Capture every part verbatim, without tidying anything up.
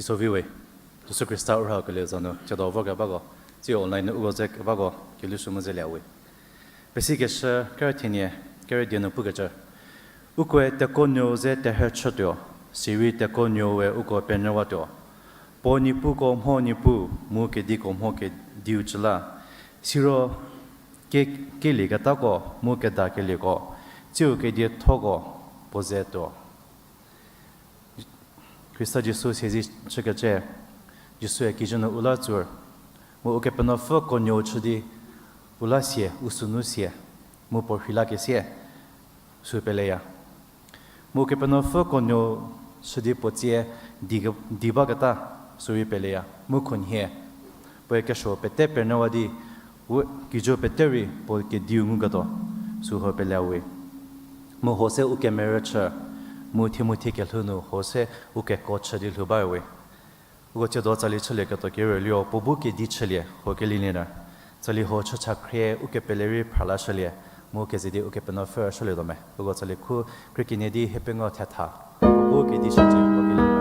Soviwe, Jisu Khrista u rhakelie za nu, tsiedo vorkebako, tsie online nu uko ze kebako, kelhou sü mu zelie we. Pesikeshü kerü thenie, kerü die nu pukecü. Ukoe tekuonuou ze terhü chütuo, sirei tekuonuou we uko penyüwatuo. Puo niepuko mho niepuu, mu kediko mho kediu cü la. Siro ke-, kelieketako, mu kedakelieko, tsiu kediethoko puo ze tuo. Khrista Jisu siedze chükecü, Jisue kijü nu u la tsur, mu Ukepenuopfü kuonuou chü di u la sie, u sünu sie, mu puo rheilakesie, sü peleya. Mu Ukepenuopfü kuonuou chü di puo tsie di, di baketa, sü rei peleya. Mu khunhie, puoe kesuo pete penyüwa di, u-, kijü pete rei puo kediu nguketuo, sü ho peleya we. Mu ho se u kemerü chü, mu thie mu thie kelhou nu ho se u keko chü di lhou ba we. Uko tsiedo tsali chülieketuo kerü liro puo bu kedi chülie, ho kelie nyü. Tsali ho chücha khrie u kepele rei phra lashülie, mu keze di Ukepenuopfü rüshülietuo me. Uko tsali khu krie kenie di hie pengou thetha, puo bu kedi chücie, ho kelie nyü.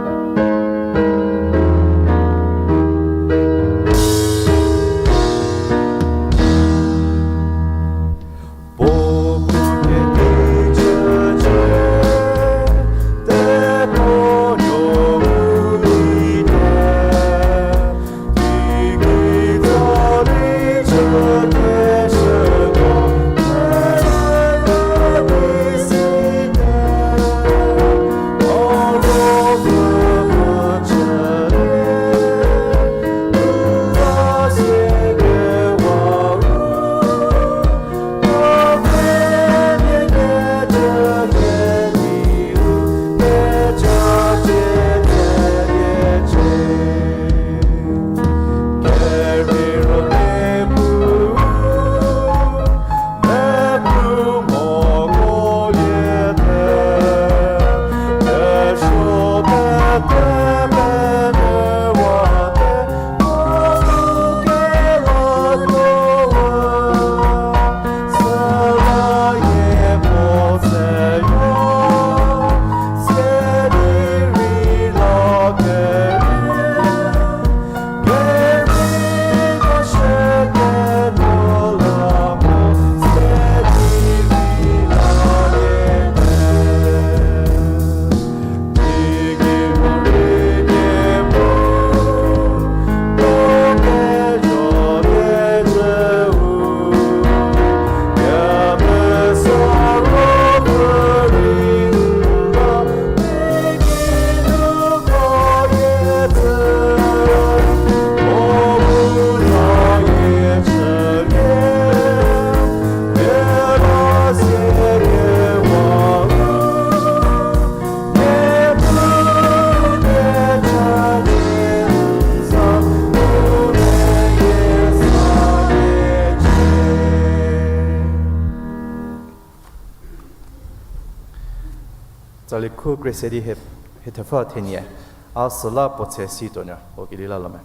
Tsali khu krie se di hie, hie thepfü thenie, a süla puo tse si tuonyü, o kidi la lo me.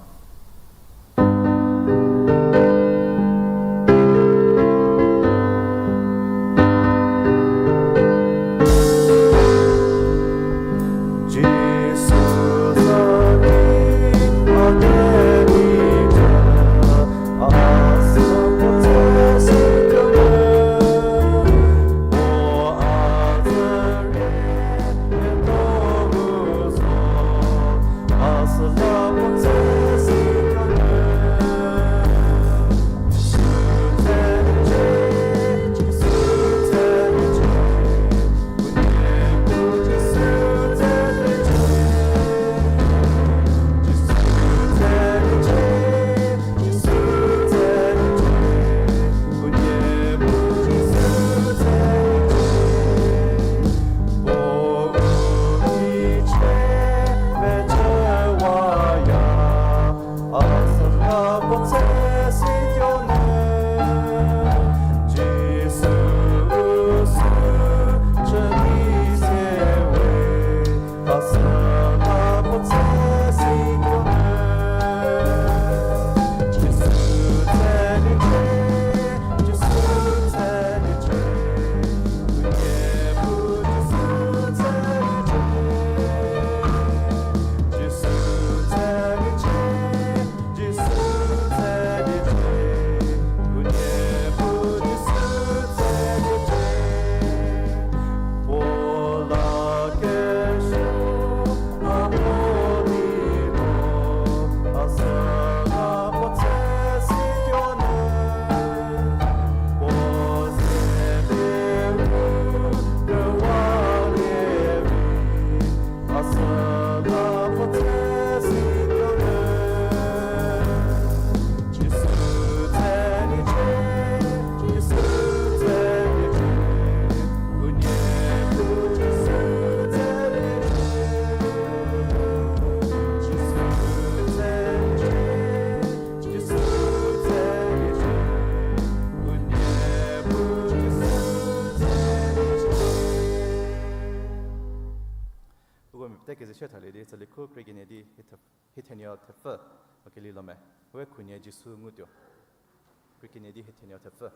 Ze sie thalie di, tsali khu krie kenie di, hie the-, hie thenie thepfü, o keli lo me. We khunhie Jisu ngutuo. Krie kenie di hie thenie thepfü.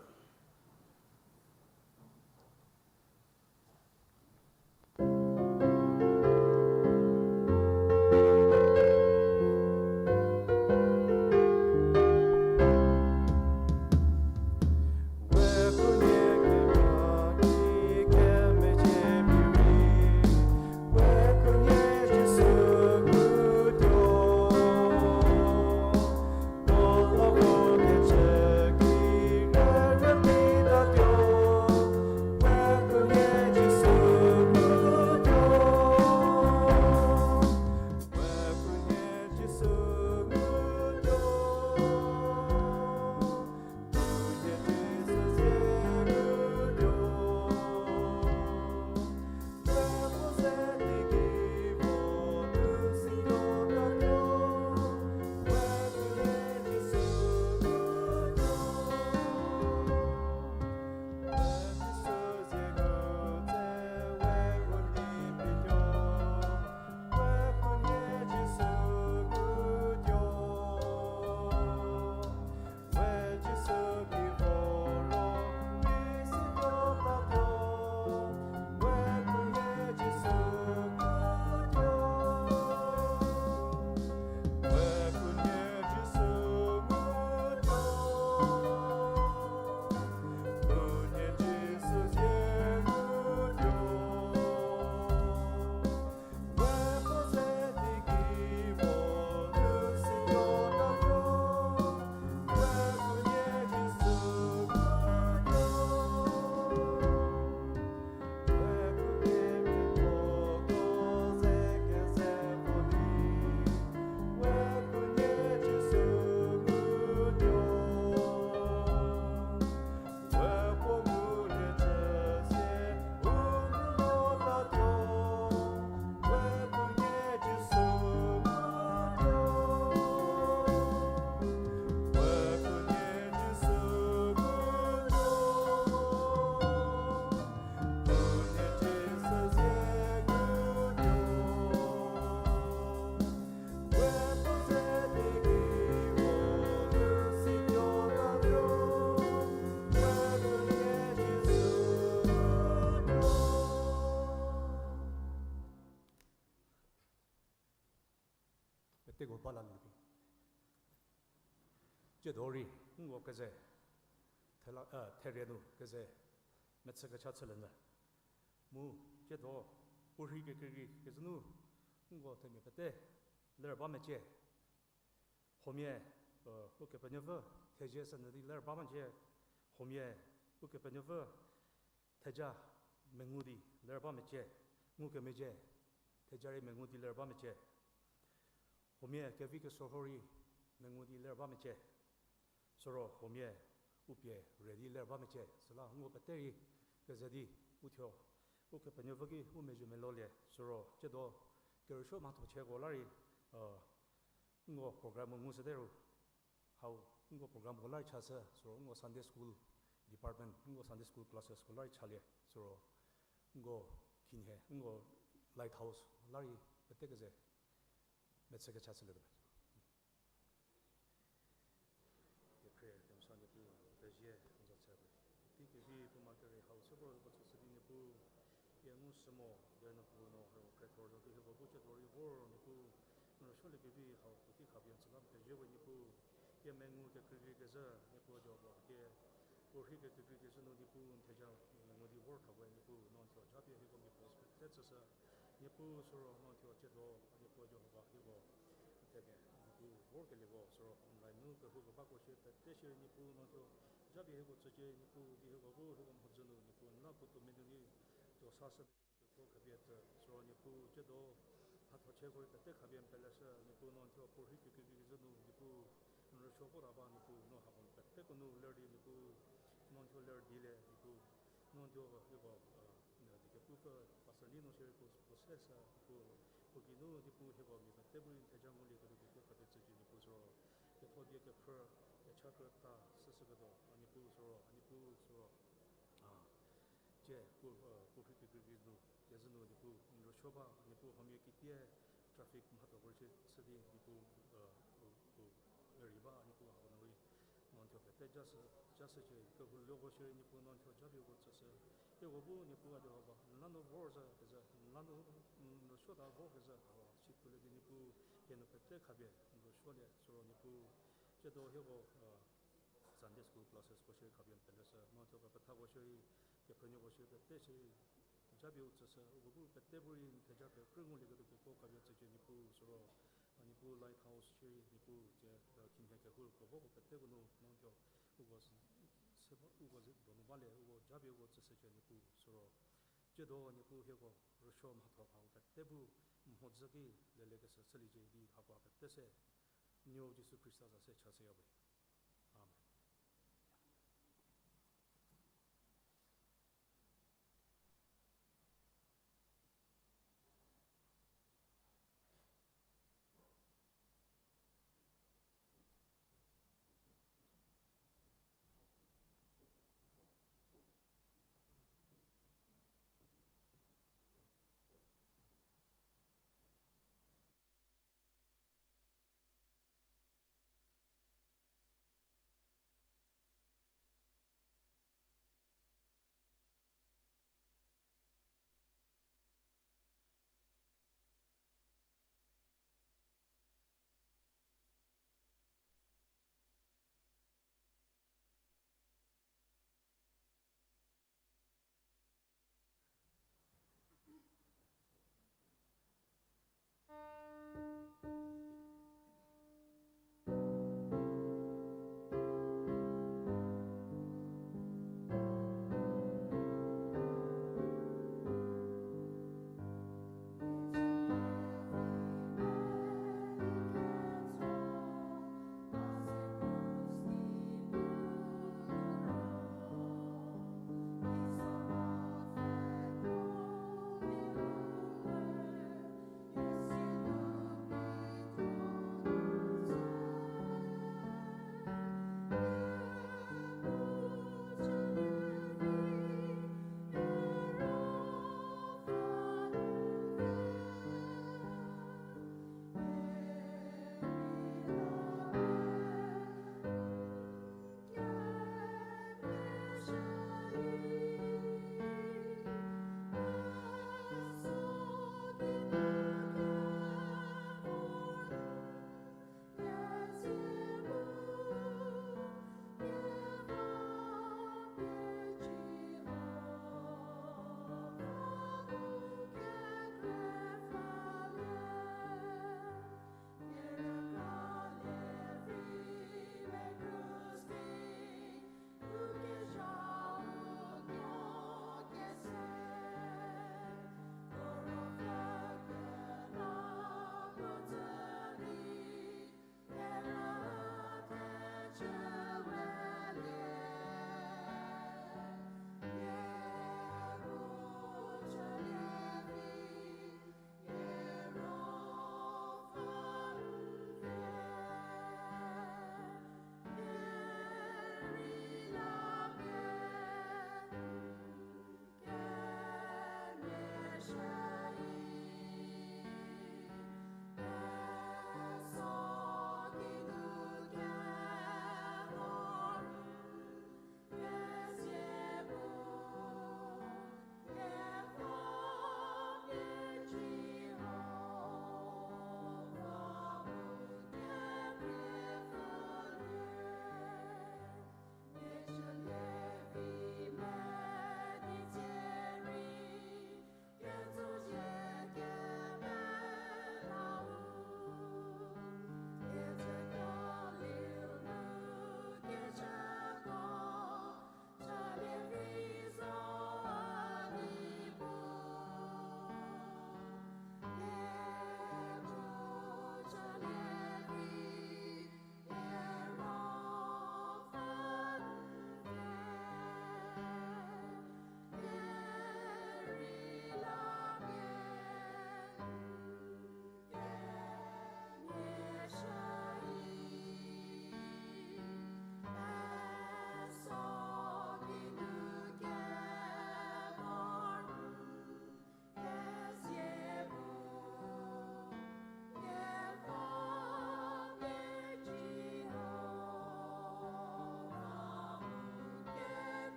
Peteko ba la nu pie. Tsiedo rei, nko keze, thela, eh, therie nu keze, mechü kecha chülie nyü. Mu, tsiedo, puo rhi kekreikrei kezhü nu, nko themia pete, ler ba mecie. Huomia, eh, Ukepenuopfü, thezie sü nyü di ler ba mecie. Huomia, Ukepenuopfü, theja mengu di ler ba mecie, ngukemezhie, theja rei mengu di ler ba mecie. Huomia kevi kesuo rei mengu di ler ba mecie. Süro huomia u pie re di ler ba mecie. Süla nko pete rei keze di uthuo, Ukepenuopfü ki u mezhü melolie. Süro tsiedo kerüsuo mhatho chieko la rei, uh, nko program ngu süte ru. Hau, nko programko la rei chashü, süro nko Sunday school department, nko Sunday school classesko la rei chalie, süro nko khinhie, nko Lighthouse la rei pete keze mechü kecha chülietuo me. Kekhrie kemesa Niepuu, pezie n za chüwe. Tei kevi puo ma kerei hau se vor hieko tsüshü di Niepuu, hie ngu sü mo, derei Niepuu no hau kre thor zo di hieko bu tsiedo rei vor Niepuu, n rüsuoliekevi hau puotei khapie n tsü la pezie we Niepuu, hie mengu kekreikrei kezhü Niepuu Jihova, hie puo rhi kekreikrei kezhü nu Niepuu n theja mengu di vor tha we Niepuu, no n thuo japie hieko mia puo pete tsüshü, Niepuu süro no n thuo tsiedo, Niepuu Jihova hieko themia Niepuu vorkelieko süro online nu kehouko bako shie pete shierei Niepuu no n thuo japie hieko tsücie Niepuu di hieko bu hieko mhodzü nu Niepuu n la puotou menu ni tuo sashü di kekuo khapie tsü süro Niepuu tsiedo mhatho chieko rei pete khapie n peleshü Niepuu no n thuo puo rhi kekreikrei kezhü nu Niepuu n rüsuo vo ta ba Niepuu no hako peteko nu ler di Niepuu no n thuo ler di le Niepuu no n thuo hieko, uh, dikepufü pastor ni no shierei puo, puo se sü Niepuu puo geinu Niepuu hieko mia pete bu rei n theja ngulieketuo kekuo khapie tsücie Niepuu süro ketho die kephrü kecha krüta süshüketuo a Niepuu süro a Niepuu süro, a, pu, puo rhi kekreikrei nu, kezhü nu Niepuu, n rüsuo ba, Niepuu huomia kitie traffic mhatho ko rei chü di Niepuu, u, u, rei ba Niepuu hako nu rei, no n thuo pete jashü, jashücie, kehou luoko shierei Niepuu no n thuo japie uko tsüshü, hieko bu Niepuu a Jihova, n la nu vor zhü kezhü, n la nu, n rüsuota vor kezhü, hawa si tuolie di Niepuu, hie nu pete khapie n rüsuolie, süro Niepuu, tsiedo hieko, Sunday school classes ko shierei khapie n peleshü, no n thuo kepethako shierei, kephrünuoko shierei pete shierei, japie u tsüshü, uko bu pete bu rei n theja kekrü ngulieketuo keko khapie tsücie Niepuu, süro, Niepuu Lighthouse shierei Niepuu tsie, khinhie kehou kevoko peteko nu no n thuo, uko, se ba, uko ze donu balie, uko japie uko tsüshücie Niepuu, süro, tsiedo Niepuu hieko rüsuo mhatho hau pete bu, mhodzü ki lelekeshü chüliecie di hako pete se, nuou Jisu Khrista za se chashüya we. Amen.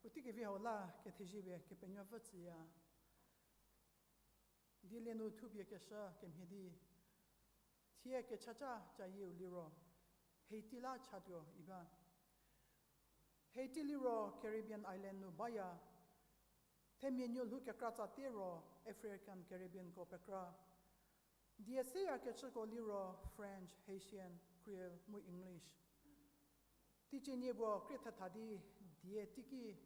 Puotei kevi hau la kethezie pie Kepenuopfü tsüya. Dielie nu thupie keshü kemhie di, thie kechaca cayieu liro, Haiti la chatuo iba. Haiti liro Caribbean island nu baya. Themia nuolhou kekra tsatie ro African Caribbeanko pekra. Die seyakecüko liro French, Haitian, Creole mu English. Teicie nie puo krie thetha di die teiki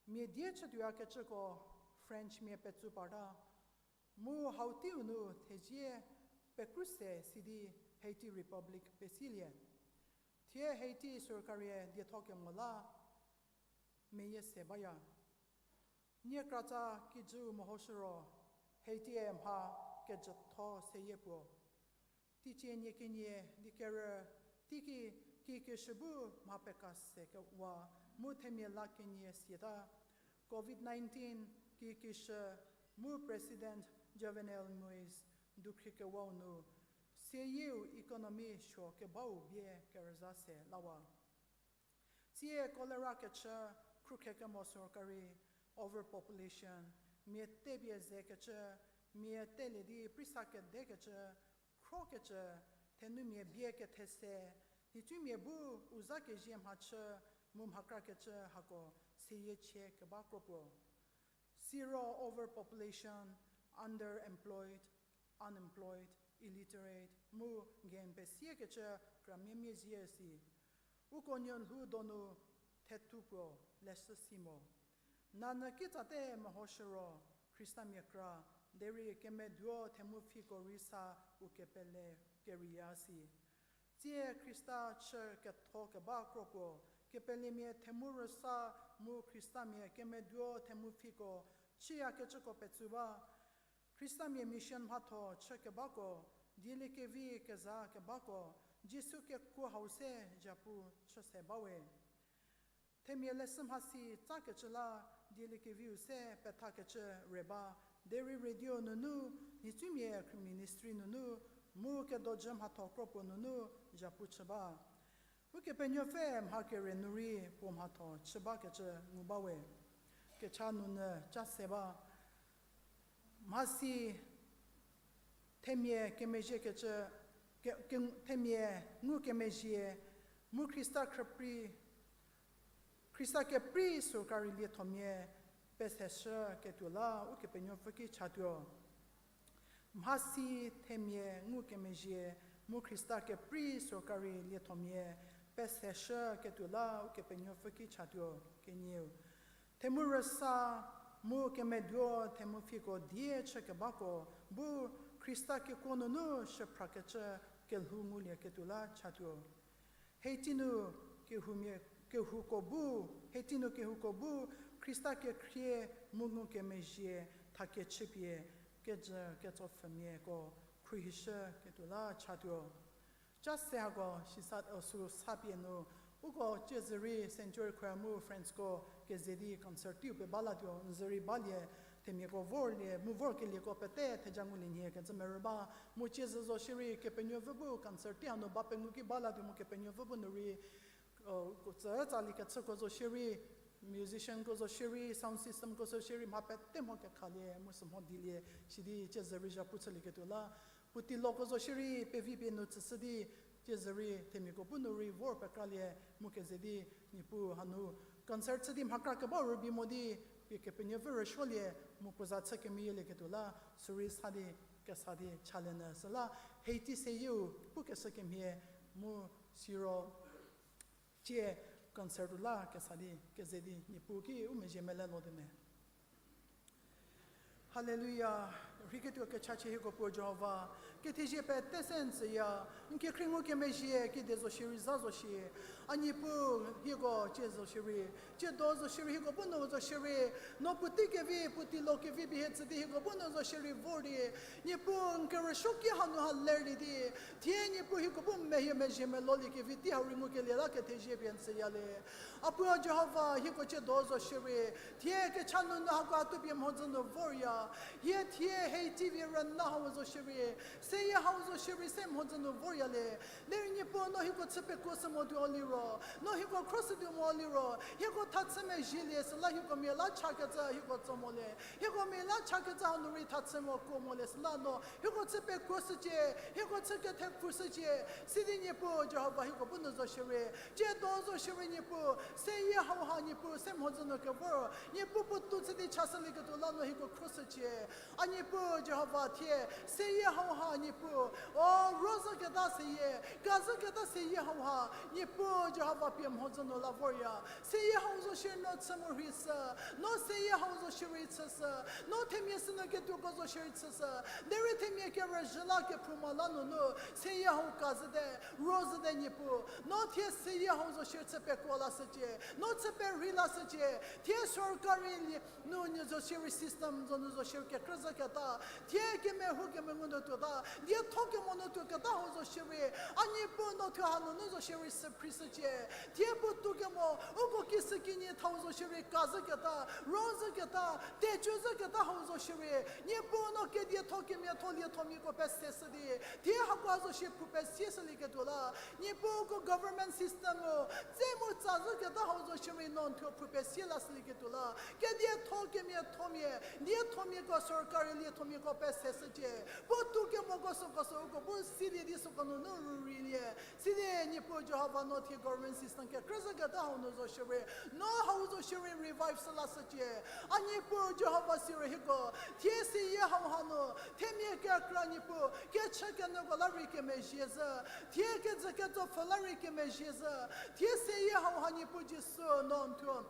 mia die chütuoyakecüko Frenchmia petsu parta, mu hau teiu nu thezie pekru se sidi Haiti Republic pesilie. Thie Haiti sorkarie dietho kemo la meyie se baya. Nie kratsa kijüu mehoshü ro, Haiti-e mha kejütho seyie puo. Teicie nie kenie di kerü, teiki kikishü bu mha peka se kewa, mu themia la kenie siata. Covid nineteen kikishü mu President Jovenel Moïse dukhri kewau nu, seyieu economy suo kebau bie kerüza se lawa. Tsie cholera kechü, khrükhe kemo sorkari, overpopulation, mia tepie zekecü, mia telie di prisa kedekecü, khrokecü, thenumia bie kethese, nhicuimia bu u za kezie mhachü, mu mhakrakecü hako seyie chie keba kro puo. Siro overpopulation, underemployed, unemployed, illiterate, mu gang pesiekecü kramia mia zie si. Uko nuolhou donu thethu puo leshü si mo. Nanyü kitsate mehoshü ro, Khristamia kra, derei kemeduo themvü phiko rei sa u kepele keriya si. Tsie Khrista chü ketho keba kro puo, kepelemia themvü rüsa mu Khristamia kemeduo themvü phiko chüyakecüko petsu ba. Khristamia mission mhatho chü kebako, dieliekevi keza kebako, Jisu kekuo hau se zhapu chü se bawe. Themia leshü mhasi tsakecü la dieliekeviu se pethakecü rei ba, derei radio nunu, nhicuimia ministry nunu, mu kedojü mhatho kro puo nunu zhapu chü ba. Ukepenuopfü mha kere nu rei puo mhatho chü bakecü ngu bawe. Kecha nunyü ca se ba. Mhasi themia kemezhiekecü, ke, ke, themia ngukemezhie, mu Khrista khrüprei, Khrista keprei sorkari liethomia peseshü ketuo la Ukepenuopfü ki chatuo. Mhasi themia ngukemezhie, mu Khrista keprei sorkari liethomia peseshü ketuo la Ukepenuopfü ki chatuo kenieu. Themvü rüsa mu kemeduo themvü phiko die chü kebako bu Khrista kekuo nunu shüphrakecü kelhou ngulieketuo la chatuo. Haiti nu kehoumia, kehouko bu, Haiti nu kehouko bu Khrista kekhrie mu ngukemezhie thakie chüpie kejü ketsopfhümiako khruohishü ketuo la chatuo. Ca se hako sisa, o, süu sapie nu, uko tsiezü rei Sanctuary Choir mu Friendsko keze di concert teiu pie ba latuo, n zü rei balie, themiako vorlie, mu vorkelieko pete theja ngulie nhie kecü merü ba, mu tsiezü zo shierei Kepenuopfü bu concert tei hanu ba pengou ki ba latuo mu Kepenuopfü bu nu rei, o, ko tsü tsali kechüko zo shierei, musicianko zo shierei, sound systemko zo shierei, mha pete mho kekhalie, mu sü mho dilie, sidi tsiezü rei zhapu chülieketuo la, puotei loko zo shierei, pevi pie nu tsüshü di, tsiezü rei, themiako bu nu rei vor pekralie, mu keze di, Niepuu hanu, concert chü di mhakra kebau rübei mo di, pie Kepenuopfü rüsuolie, mu puo za chü kemeyielieketuo la, sürei sa di, kesa di, chalie nyü süla, Haiti seyieu, pukeshü kemhie, mu siro, tsie concert-u la kesa di, keze di, Niepuu ki u mezhie mele lo di me. Haleluya, rheiketuo kechachie hieko puo Jihova, kethezie pete se n tsüya, n kekhrie ngukemezhie, kide zo shierei za zo shie, a Niepuu hieko tsie zo shierei, tsie do zo shierei hieko bu nu zo shierei, no puotei kevi, puotei lo kevi pie hie tsü di hieko bu nu zo shierei vor di, Niepuu n kerüsuoki hanu ha lerlie di, thie Niepuu hieko bu mehie mezhie melolie kevi tei hau rei ngukelie la kethezie pie n tsüya le. A puo Jihova hieko tsie do zo shierei, thie kecha nunu hako a tupie mhodzü nu vorya, hie thie Haiti vie rüna hau zo shierei, Seyie hau zo shierei se mhodzü nu vorya le. Derei Niepuu no hieko chü pekuoshü mo tuo liro, no hieko khroshütuo mo liro, hieko thachü mezhielie süla hieko mia la chakecü hieko tso mo le. Hieko mia la chakecü hanu rei thachü mo kuo mo le süla no hieko chü pekuoshücie, hieko chü kethepfushücie. Sidi Niepuu Jihova hieko bu nu zo shierei, tsiedo zo shierei Niepuu, seyie hauha Niepuu se mhodzü nu kevor, Niepuu puotou chü di chashülieketuo la no hieko khroshücie. A Niepuu Jihova thie, seyie hauha Niepuu, o, ro zhüketa seyie, ka zhüketa seyie hauha, Niepuu Jihova pie mhodzü nu la vorya. Seyie hau zo shierei no chü mu rhishü, no seyie hau zo shierei chüshü, no themia sünu ketuoko zo shierei chüshü, derei themia kerüzhü la kephouma la nunu, seyie hau ka zhüte, ro zhüte Niepuu, no thie seyie hau zo shierei chü pekuo lashücie, no chü perhei lashücie, thie sorkari lie nu nu zo shierei system zo nu zo shierei kekrü zhüketa, thie kemehou kemengu nu tuota, dietho kemo nu tuoketa hau zo shierei, a Niepuu no thuo hanunu zo shierei süphrishücie, thie puotou kemo, uko kishükinyi thau zo shierei ka zhüketa, ro zhüketa, tecu zhüketa hau zo shierei, Niepuu no kedietho kemiatho liethomiako peseshü di, thie hakoha zo shie phou pesieshülieketuo la, Niepuu uko government system-u, dze mu tsa zhüketa hau zo shierei no n thuo phou pesie lashülieketuo la, kedietho kemiathomia, liethomiako sorkari liethomiako peseshücie, puotou kemoko süko sü uko bu silie di süko nunu rüreilie. Sidi Niepuu Jihova no thie government system kekrü zhüketa hau nu zo shierei, no hau zo shierei revive shü lashücie. A Niepuu Jihova siro hieko, thie seyie hauha nu, themia kekra Niepuu, kechükenyüko la rei kemezhie zhü, thie kejü ketsopfü la rei kemezhie zhü, thie seyie hauha Niepuu Jisu no n thuo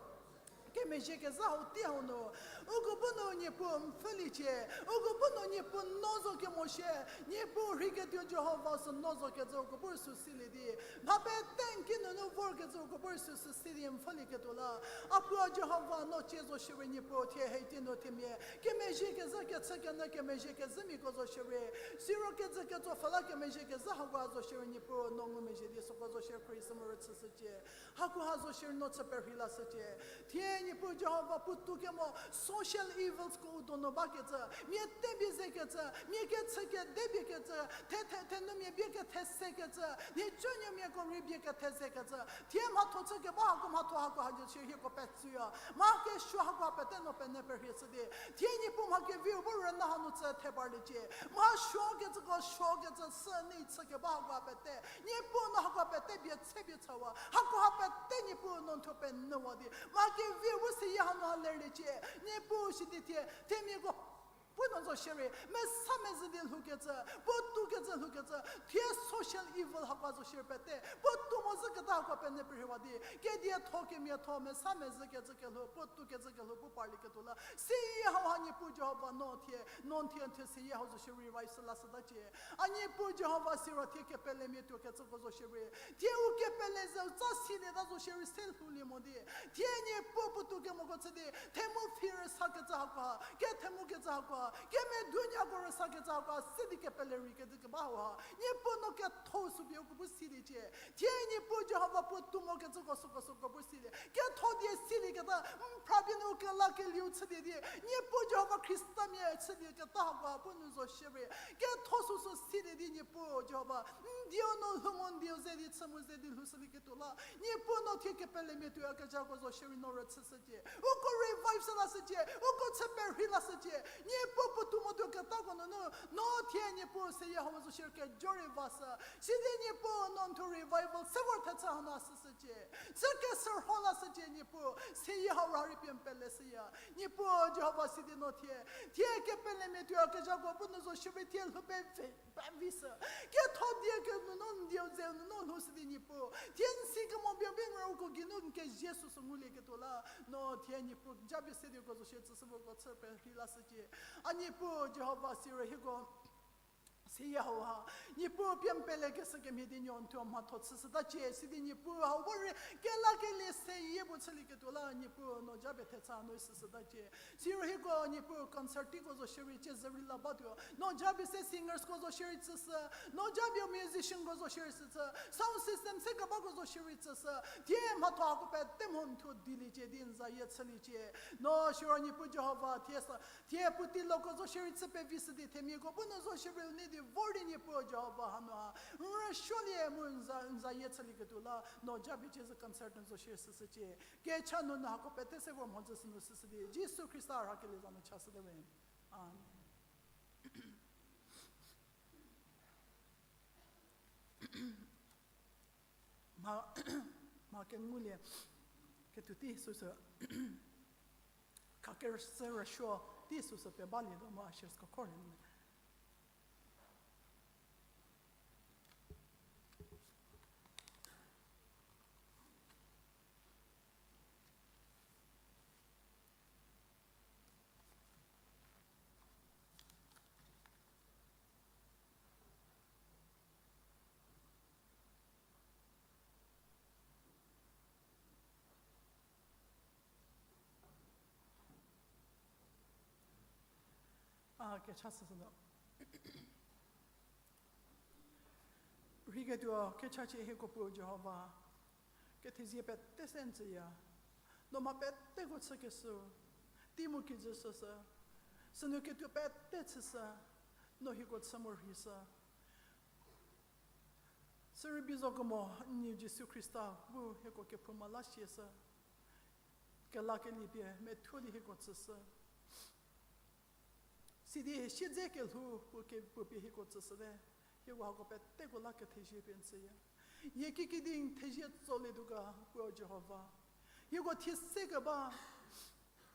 kemezhie kezha hau tei hau nu, uko bu nu Niepuu n pfhüliecie, uko bu nu Niepuu no zo kemo shie, Niepuu rheiketuo Jihova sü no zo kecü uko bu rei sü silie di, mha pete n ki nunu vorkecü uko bu rei sü sü silie n pfhülieketuo la, a puo Jihova no cie zo shierei Niepuu thie hei tei nu themia kemezhie kezhü kechükenyü kemezhie kezhümiako zo shierei, siro kejü ketsopfü la kemezhie kezhü hakoha zo shierei Niepuu no ngumezhie di süko zo shierei khrie sü mu rü chüshücie. Hakoha zo shierei no chü perhei lashücie. Thie Niepuu Jihova puotou kemo social evilsko u donu bakecü, mia tepie zekecü, mia kechü kedepie kecü, the the thenumia bie kethe sekecü, nhicunuomiako rei bie kethe zekecü, thie mhatho chü keba hako mhatho hakoha zo shierei hieko petsüya. Mha kesuo hakoha pete no pene perhie shü di, thie Niepuu mha keviu bu rüna hanu chü the parliecie. Mha suokecüko suokecü sü nei chü keba hakoha pete, Niepuu no hakoha pete bie chepie chüwa, hakoha pete Niepuu no n thuo penyüwa di, mha keviu bu seyie hanu ha lerliecie. Niepuu sidi thie themiako bu no zo shierei mesa mezhü di lhoukecü, puotou kecü lhoukecü, thie social evil hakoha zo shierei pete puotou mo zhüketa hakoha pene perhiewa di, kedietho kemiatho mesa mezhü kecü kelhou, puotou kecü kelhou bu parlieketuo la, seyie hauha Niepuu Jihova no thie, no n thie n thie seyie hau zo shierei revive shü lashütacie. A Niepuu Jihova siro thie kepelemia tuokecüko zo shierei, thie u kepele zeu tsa silieta zo shierei se lhoulie mo di, thie Niepuu puotou kemoko chü di themu phi rüsakecü hakoha, kethemukecü hakoha, kemeduniako rüsakecü hakoha se di kepele rei kecü keba hauha, Niepuu no ketho sü pie uko bu siliecie. Thie Niepuu Jihova puotou mokecüko süko süko bu silie, ketho die silieketa, n phrapie nu u kelakelieu chülie di, Niepuu Jihova Khristamia chülieketa hakoha bu nu zo shierei, ketho süsü silie di Niepuu Jihova, n dieu nu lhou mu n dieu ze di chü mu ze di lhoushülieketuo la, Niepuu no thie kepelemia tuoyakezhako zo shierei no rüchüshücie. Uko revive shü lashücie, uko chü perhei lashücie. Niepuu puotou mo tuoketako nunu, no thie Niepuu seyie hau zo shierei kejo rei vashü. Sidi Niepuu no n thuo revival se vor thechü hanu a shüshücie. Chü kesürho lashücie Niepuu, seyie hau ra rei pie n peleshüya. Niepuu Jihova sidi no thie, thie kepelemia tuoyakezhako bu nu zo shierei thie lhou peve pevishü. Ketho die ke nunu n dieu zeu nunu lhoushü di Niepuu, thie n si kemo biobie ngu ro uko geinu n kezie süsü ngulieketuo la, no thie Niepuu japie se di uko zo shie tsüshü vo uko chü perhei lashücie. A Niepuu Jihova siro hieko seyie hauha, Niepuu pie n pelekeshü kemhie di nuo n thuo mhatho chüshütacie, sidi Niepuu hau bu rei kelakelie seyie puo chülieketuo la Niepuu no japie thechü nu süshütacie. Siro hieko Niepuu concert teiko zo shierei cie zhü rei la batuo, no japie se singersko zo shierei tsüshü, no japie musicianko zo shierei tsüshü, sound system se kebako zo shierei tsüshü, thie mhatho hako pete mho n thuo diliecie di n zayie chüliecie. No siro Niepuu Jihova thie sa, thie puotei loko zo shierei chü pevishü di themiako bu nu zo shierei u nei di vor di Niepuu Jihova hanu ha, n rüsuolie mu n za, n zayie chülieketuo la, no jabi cie zü concert nu zo shie süsücie. Kecha nunu hako pete se vor mhodzü sünu süsü di, Jisu Khrista rhakelie za nu chashüte we. Amen. Mha, mha kengulie, ketuo tei süsü, khakerüshü rüsuo tei süsü pie balie do mu a share ko khorlie nu. A, kecha süsü no. Rheiketuo kecha cie hieko Puo Jihova, kethezie pete se n tsüya. No mha peteko chükeshüu, tei mu kijü süsü, sünu ketuo pete chüshü, no hieko chü mu rheishü. Sürei bi zo kemo, n Nuou Jisu Khrista bu hieko kephouma la siashü. Kelakelie pie methuo di hieko tsüshü. Sidi siedze kelhou puo ke, puo pie hieko tsüshüte. Hieko hako peteko la kethezie pie n tsüya. Hie kikidi n thezie tsolietuo ga Puo Jihova, hieko thie se keba,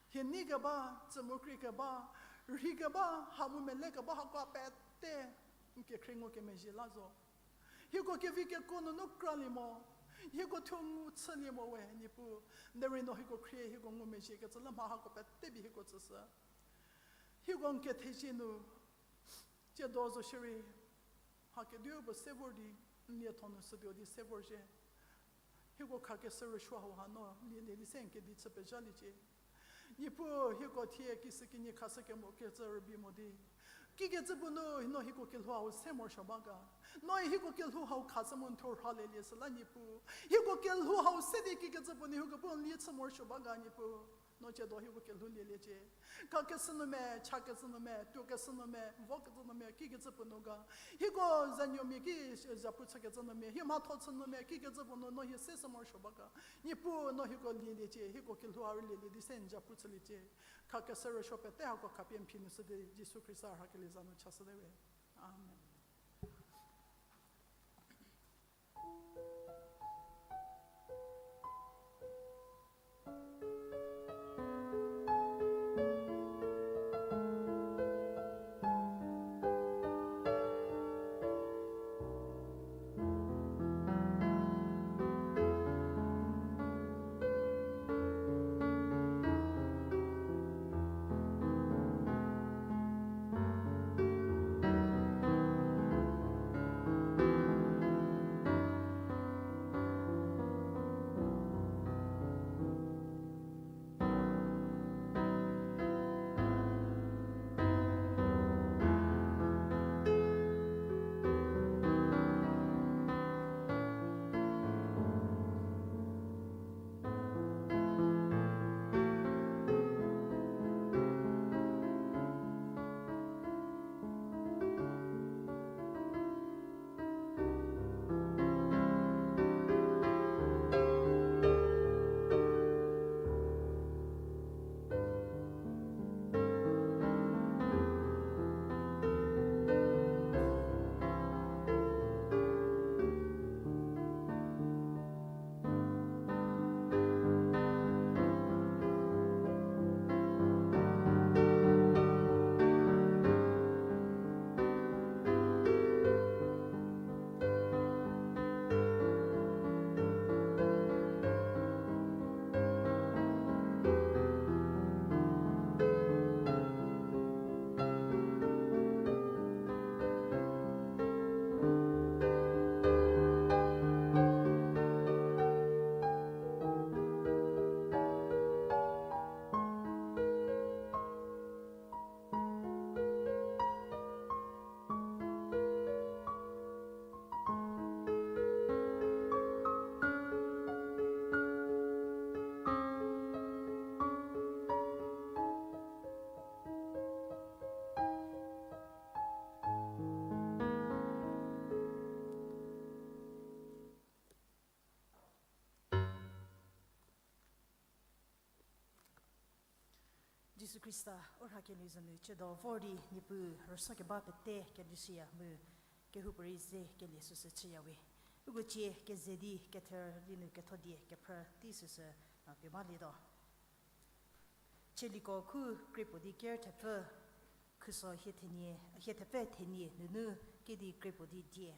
hie nei keba, tsü mu krei keba, rhei keba, ha mu mele keba, hako pete n kekhrie ngukemezhie la zo. Hieko kevi kekuo nunu kralie mo, hieko thuo ngu chülie mo we Niepuu. Derei no hieko khrie hieko ngumezhiekecü la mha hako pete pie hieko tsüshü. Hieko n kethezie nu, tsiedo zo shierei, mha kedipuo se vor di, n lietho nu shütuo di se vorzhie. Hieko khakeshü rüsuo hauha no lielie di se n kedi chü pezhaliecie. Niepuu, hieko thie kisükinyi khashü kemo kecü rübei mo di, kikecü puo nu no hieko kelhou hau se morosuo ba ga? No hieko kelhou hau khashü mu n thuo rhalelie süla Niepuu, hieko kelhou hau se di kikecü puo nu hieko bu n lie chü morosuo ba ga Niepuu? No tsiedo hieko kelhou lieliecie. Khakeshü nu me, chakeshü nu me, tuokeshü nu me, vokecü nu me, kikecü puo nu ga? Hieko zanuomia ki zapu chükecü nu me, hie mhatho chü nu me, kikecü puo nu no hie se sü morosuo ba ga? Niepuu, no hieko lieliecie, hieko kelhou hau rei lielie di se n zapu chüliecie. Khakeshü rüsuo pete hako khapie n phi nu shü di Jisu Khrista rhakelie za nu chashüte we. Amen. Jisu Khrista u rhakelieu za nu chüdo vor di Niepuu rüsuo keba pete kelushüya mu kehoupuorei ze kelie süsü chüyawe. Uko cie keze di kether di nu ketho die kephrü tei süsü, a, pie balietuo. Chieliko khu krie puo di ker thepfü, khuso hie thenie, hie thepfü thenie nunu kedi krie puo di die.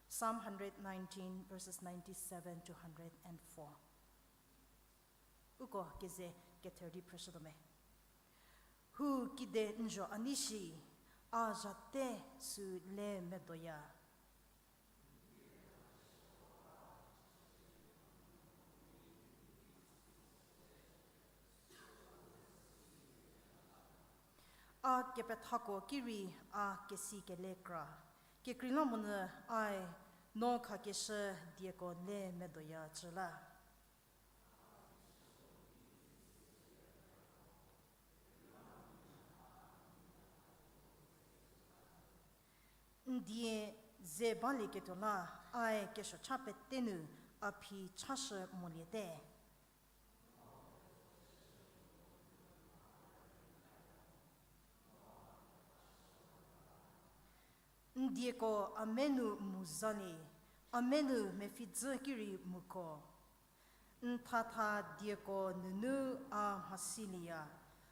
Psalm hundred nineteen, verses ninety-seven to hundred and four. Uko keze kether di phrüshütuo me. Hu kide n zho a nei shi, a zhate sü le medoya. A kepethako ki rei a kesi kele kra. Kekreilamonyü ae no khakeshü dieko le medoya cü la. N die ze balieketuo la, ae kesuocha pete nu a phi chashü moliete. N dieko a me nu mu zalie, a me nu mepfhi dzü ki rei muko. N thatha dieko nunu a mhasilieya,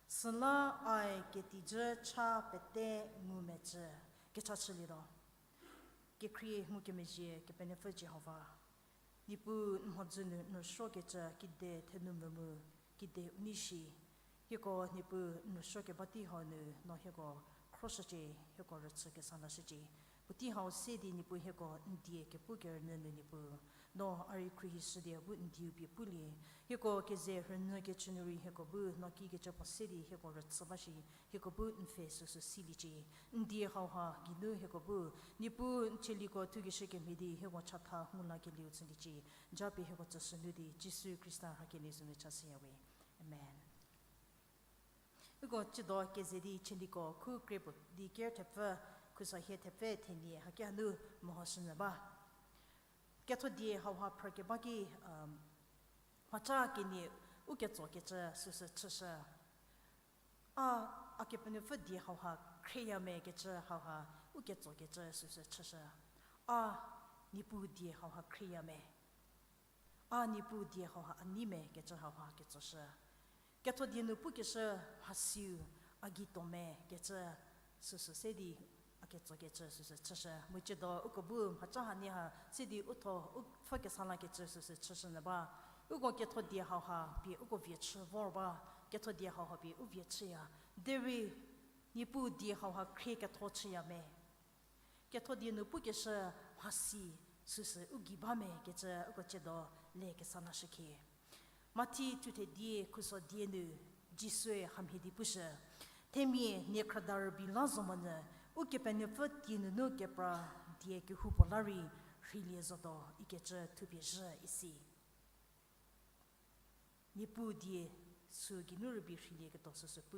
süla ae ketijü cha pete ngumecü. Kecha chülietuo. Kekhrie ngukemezhie Kepenuopfü Jihova. Niepuu n mhodzü nu n rüsuokecü kide thenumvü mu kide u nei shi. Hieko Niepuu n rüsuo keba tei hau nu no hieko khroshücie, hieko rüchü kesa lashücie. Puotei hau se di Niepuu hieko n die kepu kerünyü nu Niepuu, no a rei khruohishü di bu n dieu pie pulie. Hieko keze rünyü kecü nu rei hieko bu no kikecü puo se di hieko rüchü ba shi, hieko bu n pfhe süsü siliecie. N die hauha geinu hieko bu Niepuu n chieliko thukeshü kemhie di hieko chatha ngu lakelieu chüliecie. Japie hieko tsüshü nu di Jisu Khrista rhakelieu za nu chashüyawe. Amen. Uko chüdo keze di chieliko khu krie puo di ker thepfü, khuso hie thepfü thenie haki hanu mehoshünyü ba. Ketho die hauha phrükeba ki, mhaca kenie u ketsokecü süsü chüshü. A, a Kepenuopfü die hauha khrieya me kecü hauha u ketsokecü süsü chüshü. A, Niepuu die hauha khrieya me. A Niepuu die hauha a nei me kecü hauha ketsoshü. Ketho die nu pukeshü mhasiu a gei tuo me kecü süsü se di a ketsokecü süsü chüshü. Mu chüdo uko bu mhaca hanie ha se di u tho u pfhü kesa lakecü süsü chüshünyü ba. Uko ketho die hauha pie uko vie chü vor ba. Ketho die hauha pie u vie chüya. Derei Niepuu die hauha khrie ketho chüya me. Ketho die nu pukeshü mhasi süsü u gei ba me kecü uko chüdo le kesa lashükhie. Mathi thuthe die khuso die nu Jisue hamhie di pushü. Themia nie khrüda rübei la zo monyü, Ukepenuopfü tie nunu kepra die kehoupuo la rei rheilie zotuo ikecü thupie zhü isi. Niepuu die sü geinu rübei rheilieketuo süsü pu.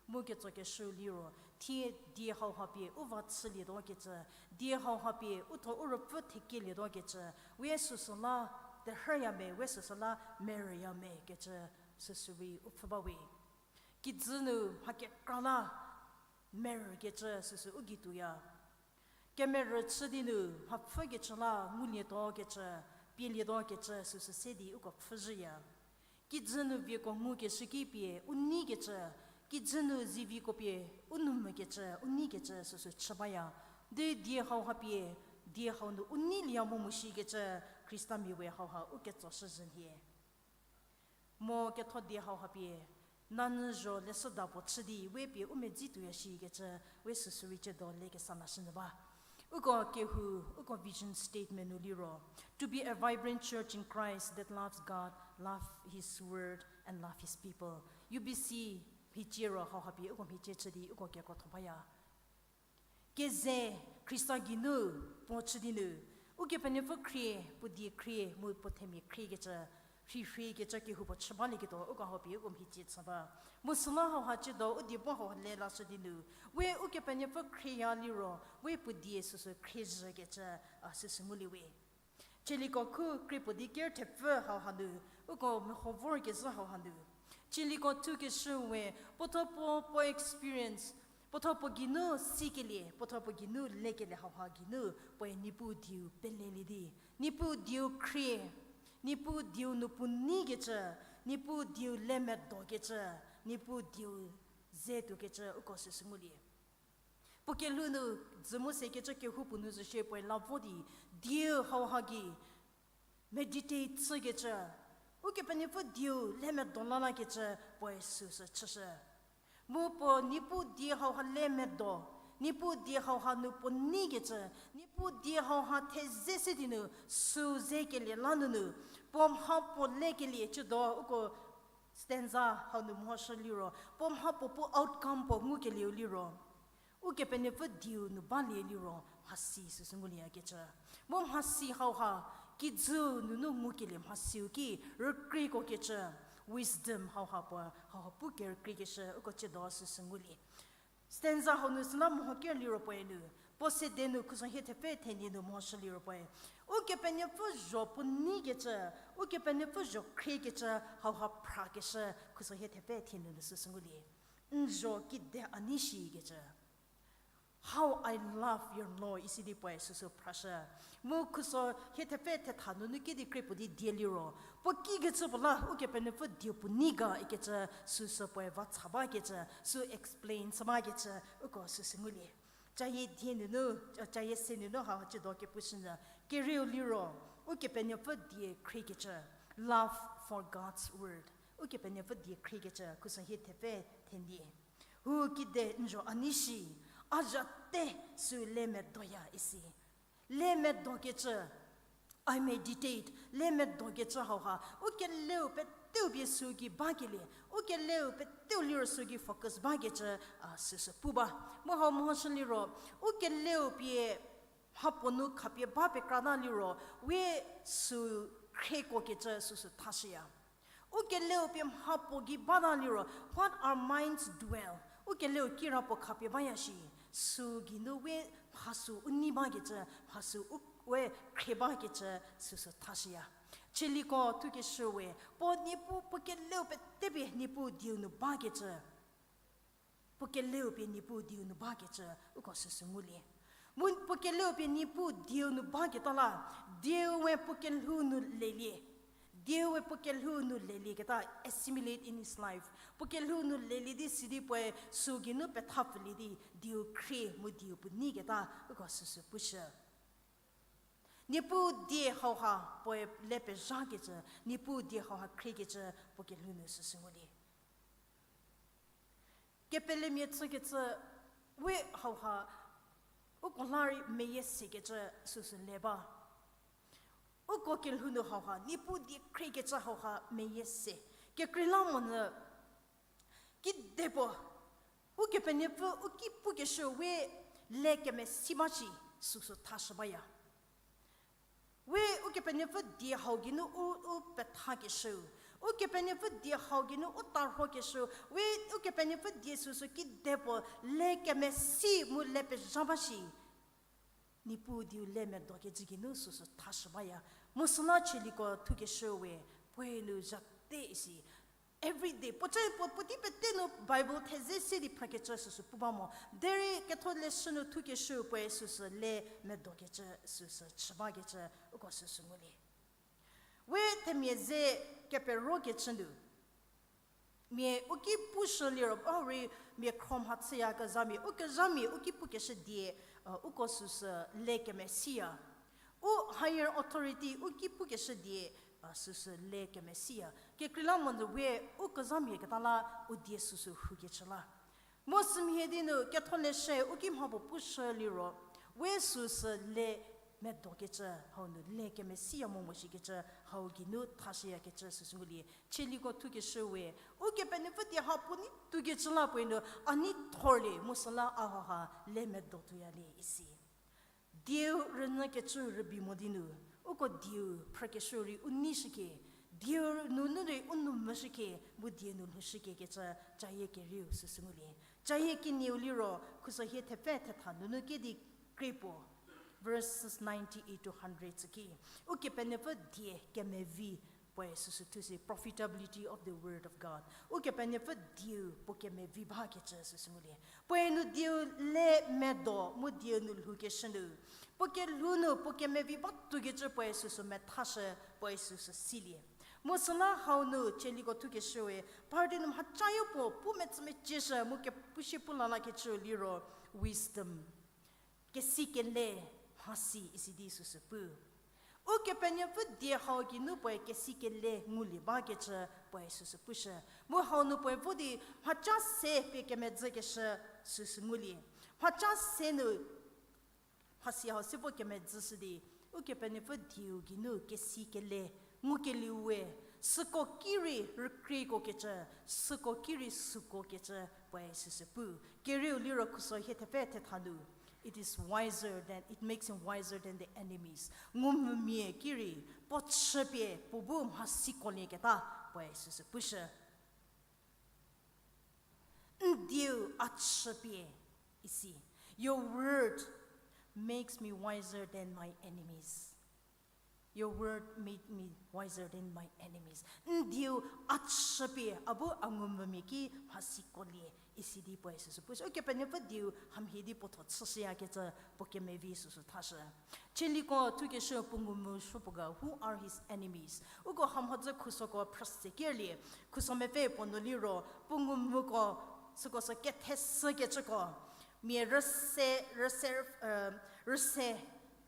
Mu ketsokeshü liro, thie die hauha pie u va chülietuo kecü, die hauha pie u tho u ruopfü thekelietuo kecü, we süsü la terhüya me, we süsü la merüya me kecü süsü rei u pfhü ba we. Kijü nu mha kekra la merükecü süsü u gei tuoya. Kemerü chü di nu mhapfhükecü la ngulietuo kecü, pielietuo kecü süsü se di uko pfhüzhüya. Kijü nu vieko ngukeshü ki pie u neikecü, kijü nu ziviko pie u nou mokecü, u neikecü süsü chü baya. Di die hauha pie, die hau nu u neilieya mo mo shikecü, Khristamia we hauha u ketsoshüzhü nhie. Mo ketho die hauha pie, nanyü zho leshüda puo chü di we pie u medzi tuoya shikecü, we süsü rei chüdo le kesa lashünyü ba. Uko kehou, uko vision statement nu liro, to be a vibrant church in Christ that loves God, love His word, and love His people. U B C mhicie ro hauha pie uko mhicie chü di uko kekrotho baya. Keze Khrista geinu puo chü di nu, Ukepenuopfü khrie, puo die khrie, mu puo themia khriekecü, rhirhiekecü kehoupuo chü balieketuo, uko hau pie uko mhicie chü ba. Mu süla hauha chüdo, u die bu hau le lashü di nu, we Ukepenuopfü khrieya liro, we puo die süsü khriezhükecü, a, süsü ngulie we. Chieliko khu krie puo di ker thepfü hau hanu, uko meho vorkezhü hau hanu. Chieliko thukeshüu we, puotho puo puo experience, puotho puo geinu sikelie, puotho puo geinu lekelie hauha geinu, puoe Niepuu dieu pelelie di, Niepuu dieu khrie, Niepuu dieu nu puo neikecü, Niepuu dieu le medokecü, Niepuu dieu ze tuokecü uko süsü ngulie. Puo kelhou nu dzü mu sekecü kehoupuo nu zo shie puoe la vo di, dieu hauha gei meditate chükecü, Ukepenuopfü dieu le medo lalakecü puoe süsü chüshü. Mu puo Niepuu die hauha le medo, Niepuu die hauha nu puo neikecü, Niepuu die hauha theze se di nu süu zekelie la nunu, puo mha puo lekelie chüdo uko stanza hau nu mhoshü liro, puo mha puo pu outcome puo ngukelieu liro, Ukepenuopfü dieu nu balie liro mhasi süsü ngulieyakecü. Mu mhasi hauha, kijü nunu ngukelie mhasiu ki rükriekokecü, wisdom hauha puo, hauha pu kerükriekeshü uko chüdo süsü ngulie. Stanza hau nu süla meho ker liro puoe nu, puo sede nu khuso hie thepfü thenie nu mhoshü liro puoe, Ukepenuopfü zho puo neikecü, Ukepenuopfü zho khriekecü hauha phrakeshü khuso hie thepfü thenie nu süsü ngulie. N zho kide a nei shikecü. How I love your law, isi di puoe süsü phrashü. Mu khuso hie thepfü thetha nunu kedi krie puo di die liro, puo kikecü puo la Ukepenuopfü dieu puo nei ga ikecü süsü puoe va cha bakecü, sü explain chü bakecü uko süsü ngulie. Cayie die nunu, cayie se nunu ha chüdo kepushünyü, kerieu liro, Ukepenuopfü die khriekecü, love for God's word. Ukepenuopfü die khriekecü khuso hie thepfü thenie. Hu kide n zho a nei shi, a zha te sü le medoya isi. Le medokecü, I meditate, le medokecü hauha, u keleu peteu pie sü gei bakelie, u keleu peteu liro sü gei focus bakecü, a, süsü pu ba. Mu hau mhoshü liro, u keleu pie mhapuo nu khapie ba pekrata liro, we sü khriekokecü süsü thashüya. U keleu pie mhapuo gei bata liro, what our minds dwell, u keleu kirapuo khapie baya shi, sü geinu we mhasü u nei bakecü, mhasü u, we khrie bakecü süsü thashüya. Chieliko thukeshü we, puo Niepuu, puo keleu petepie Niepuu dieu nu bakecü. Puo keleu pie Niepuu dieu nu bakecü uko süsü ngulie. Mu puo keleu pie Niepuu dieu nu baketa la, dieu we puo kelhou nu lelie. Dieu we puo kelhou nu lelieketa assimilate in his life. Puo kelhou nu lelie di sidi puoe sü geinu pethapfülie di dieu khrie mu dieu puo neiketa uko süsü pushü. Niepuu die hauha puoe le pezhakecü, Niepuu die hauha khriekecü puo kelhou nu süsü ngulie. Kepelemia chükecü we hauha, uko la rei meyie sekecü süsü le ba. Uko kelhou nu hauha, Niepuu die khriekecü hauha meyie se. Kekreilamonyü, kidepuo, Ukepenuopfü u ki pukeshü we le kemesi ba shi süsü thashü baya. We Ukepenuopfü die hau geinu u, u pethakeshü. Ukepenuopfü die hau geinu u tarhokeshü. We Ukepenuopfü die süsü kidepuo le kemesi mu le pezha ba shi. Niepuu dieu le medokecü geinu süsü thashü baya. Mu süla chieliko thukeshü we, puoe nu zha te isi. Every day, puoca puo, puotei pete nu Bible theze se di phrakecü süsü pu ba mo. Derei ketholeshü nu thukeshü puoe süsü le medokecü süsü chü bakecü uko süsü ngulie. We themia ze keperokecü nu mia u ki pushü liro, a rei mia khro mha chüyakezhamia, ukezhamia u ki pukeshü die, uko süsü le kemesiya. U higher authority u ki pukeshü die, süsü le kemesiya. Kekreilamonyü we ukezhamia keta la u die süsü rhukecü la. Mu sümhie di nu ketholeshü u ki mha puo pushü liro, we süsü le medokecü hau nu le kemesiya mo mo shikecü hau geinu thashüyakecü süsü ngulie. Chieliko thukeshü we, Ukepenuopfü die ha puo nei tuokecü la puoe nu a nei thorlie mu süla a hauha le medo tuoyalie isi. Dieu rünyükecü rübei mo di nu, uko dieu phrükeshü rei u neishükie, dieu nunu rei u nou mvüshükie, mu die nu lhoushükiekecü cayie kerieu süsü ngulie. Cayie kenieu liro, khuso hie thepfü thetha nunu kedi krie puo. Verses ninety-eight to hundred tsü ki, Ukepenuopfü die kemevi, puoe süsü thu si, profitability of the word of God. Ukepenuopfü dieu puo kemevi bakecü süsü ngulie. Puoe nu dieu le medo mu dieu nu lhoukeshü nu, puo kelhou nu puo kemevi batukecü puoe süsü methashü, puoe süsü silie. Mu süla hau nu Tsaliko thukeshüe, party nu mhacayo puo pu metsümecieshü mu kepushie pu lalakecü liro wisdom. Kesikele mhasi isi di süsü pu. Ukepenuopfü die hau geinu puoe kesikele ngulie bakecü puoe süsü pushü. Mu hau nu puoe vo di mhaca se pie kemedzükeshü süsü ngulie. Mhaca se nu mhasi hau se vo kemedzüshü di, Ukepenuopfü dieu geinu kesikele ngukelieu we, süko ki rei rükrieko kecü, süko ki rei süko kecü puoe süsü pu. Kerieu liro khuso hie thepfü thetha nu, it is wiser than, it makes him wiser than the enemies. Ngumvümia ki rei puo chüpie puo bu mhasiko lieketa puoe süsü pushü. N dieu a chüpie isi. Your word makes me wiser than my enemies. Your word made me wiser than my enemies. N dieu a chüpie a bu a ngumvümia ki mhasiko lie isi di puoe süsü pushü. Ukepenuopfü dieu hamhie di puo tho chüshüyakecü puo kemevi süsü thashü. Tsaliko thukeshü puo ngumvü supuo ga, who are his enemies? Uko hamhodzü khusoko phrüse kerlie, khuso mepfü puo nu liro, puo ngumvüko, süko sü ketheshükecüko, mia rüse, rüse, rüse,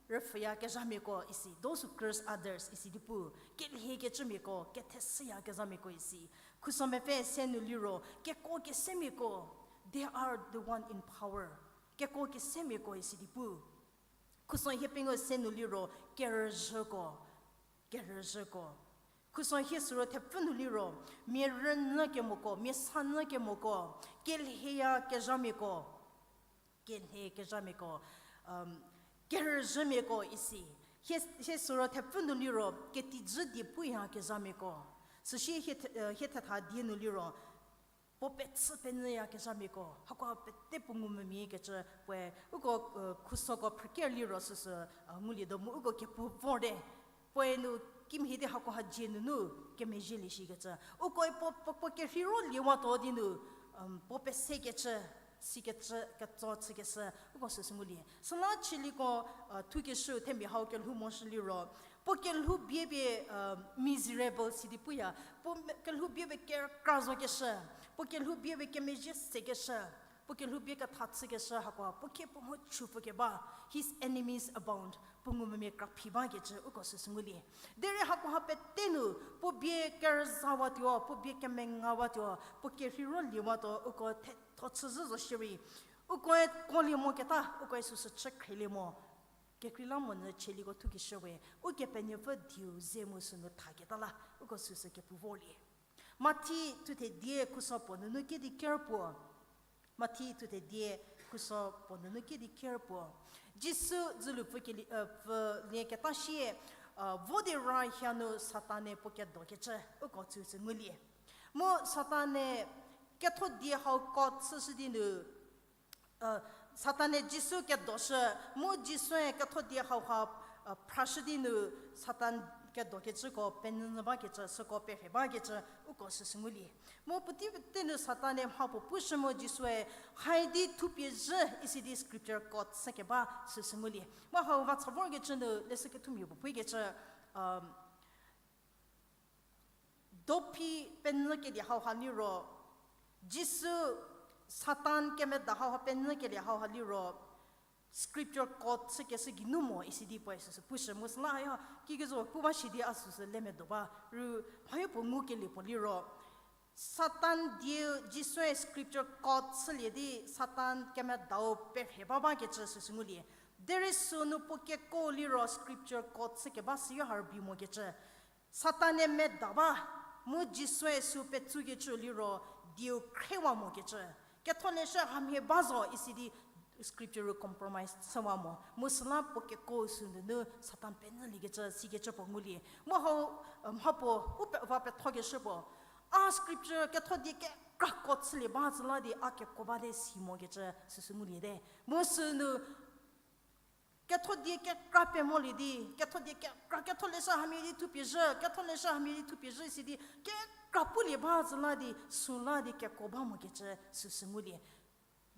rüpfhüyakezhamiako isi, those who curse others isi di pu, kelhiekecümiako, ketheshüyakezhamiako isi. Khuso mepfü se nu liro, keko kesemiako, they are the one in power. Keko kesemiako isi di pu. Khuso hie pengou se nu liro, kerüzhüko, kerüzhüko. Khuso hie süro thepfü nu liro, mia rünyü kemoko, mia sanyü kemoko, kelheyakezhamiako, kelheyakezhamiako, kerüzhümiako isi. Hie, hie süro thepfü nu liro, ketijü die puyakezhamiako. Süsie hie, hie thetha die nu liro, puo pechü penyüyakezhamiako, hakoha pete puo ngumvümia kecü puoe, uko, khusoko phrüker liro süsü, ngulietuo mu uko kepu vorte. Puoe nu kimhie di hakoha dzie nunu kemezhielie shikecü. Ukoe puo, puo, puo kerheiro liewato di nu, puo pesekecü, sikecü, ketso chükeshü, uko süsü ngulie. Süla Tsaliko, thukeshü themia hau kelhou moshü liro, puo kelhou bie pie, miserable sidi puya, puo kelhou bie pie kekra zokeshü, puo kelhou bie pie kemezhie sekeshü, puo kelhou bie ketha chükeshü hakoha, puo khie puo mho chüpfü keba, his enemies abound, puo ngumvümia kraphi bakecü uko süsü ngulie. Derei hakoha pete nu, puo bie kerüzawatuo, puo bie kemengawatuo, puo kerheiro liewatuo, uko thetho chüzhü zo shierei, ukoe kolie moketa, ukoe süsü chü khrielie mo. Kekreilamonyü Tsaliko thukeshüwe, Ukepenuopfü dieu ze mu sünu thaketa la, uko süsü kepu vorlie. Mathi thuthe die khuso puo nunu kedi ker puo. Mathi thuthe die khuso puo nunu kedi ker puo. Jisu dzülupfü keli-, pfülieketa sie, vo di ra hia nu Satan-e puo kedokecü uko süsü ngulie. Mu Satan-e ketho die hau kot chüshü di nu, Satan-e Jisu kedoshü, mu Jisue ketho die hauha, phrashü di nu Satan kedokecüko penyünyü bakecü, süko perhe bakecü, uko süsü ngulie. Mu puotei pete nu Satan-e mha puo pushü mu Jisue, hai di thupie zhü isi di scripture quote chükeba süsü ngulie. Mu hau vacha vorkecü nu leshü kethumia puo puikecü, dophi penyükelie hauha liro, Jisu Satan kemeda hauha penyükelie hauha liro, scripture quote chükeshü geinu mo isi di puoe süsü pushü mu süla hayo, kikecü pu ba shi di a süsü le medo ba, ru mhayo puo ngukelie puo liro, Satan dieu Jisue scripture quote chülie di Satan kemedau perhe ba bakecü süsü ngulie. Derei sünu puo keko liro scripture quote chükeba süyo ha rübei mokecü. Satan-e meda ba, mu Jisue süu petsukecü liro dieu khriewa mokecü. Ketholeshü hamhie ba zo isi di scripture compromise chüwa mo. Mu süla puo keko sünunu Satan penyüliekecü sikecü puo ngulie. Mu hau, mha puo u pe-, va pethokeshü puo, a scripture ketho die kekra quote chülie ba tsüla di a keko bate si mokecü süsü nguliete. Mu sünu Ketho die kekra pie molie di, ketho die kekra, ketholeshü hamhie di thupie zhü, ketholeshü hamhie di thupie zhü isi di, kekra pulie ba zü la di, süla di keko ba mokecü süsü ngulie.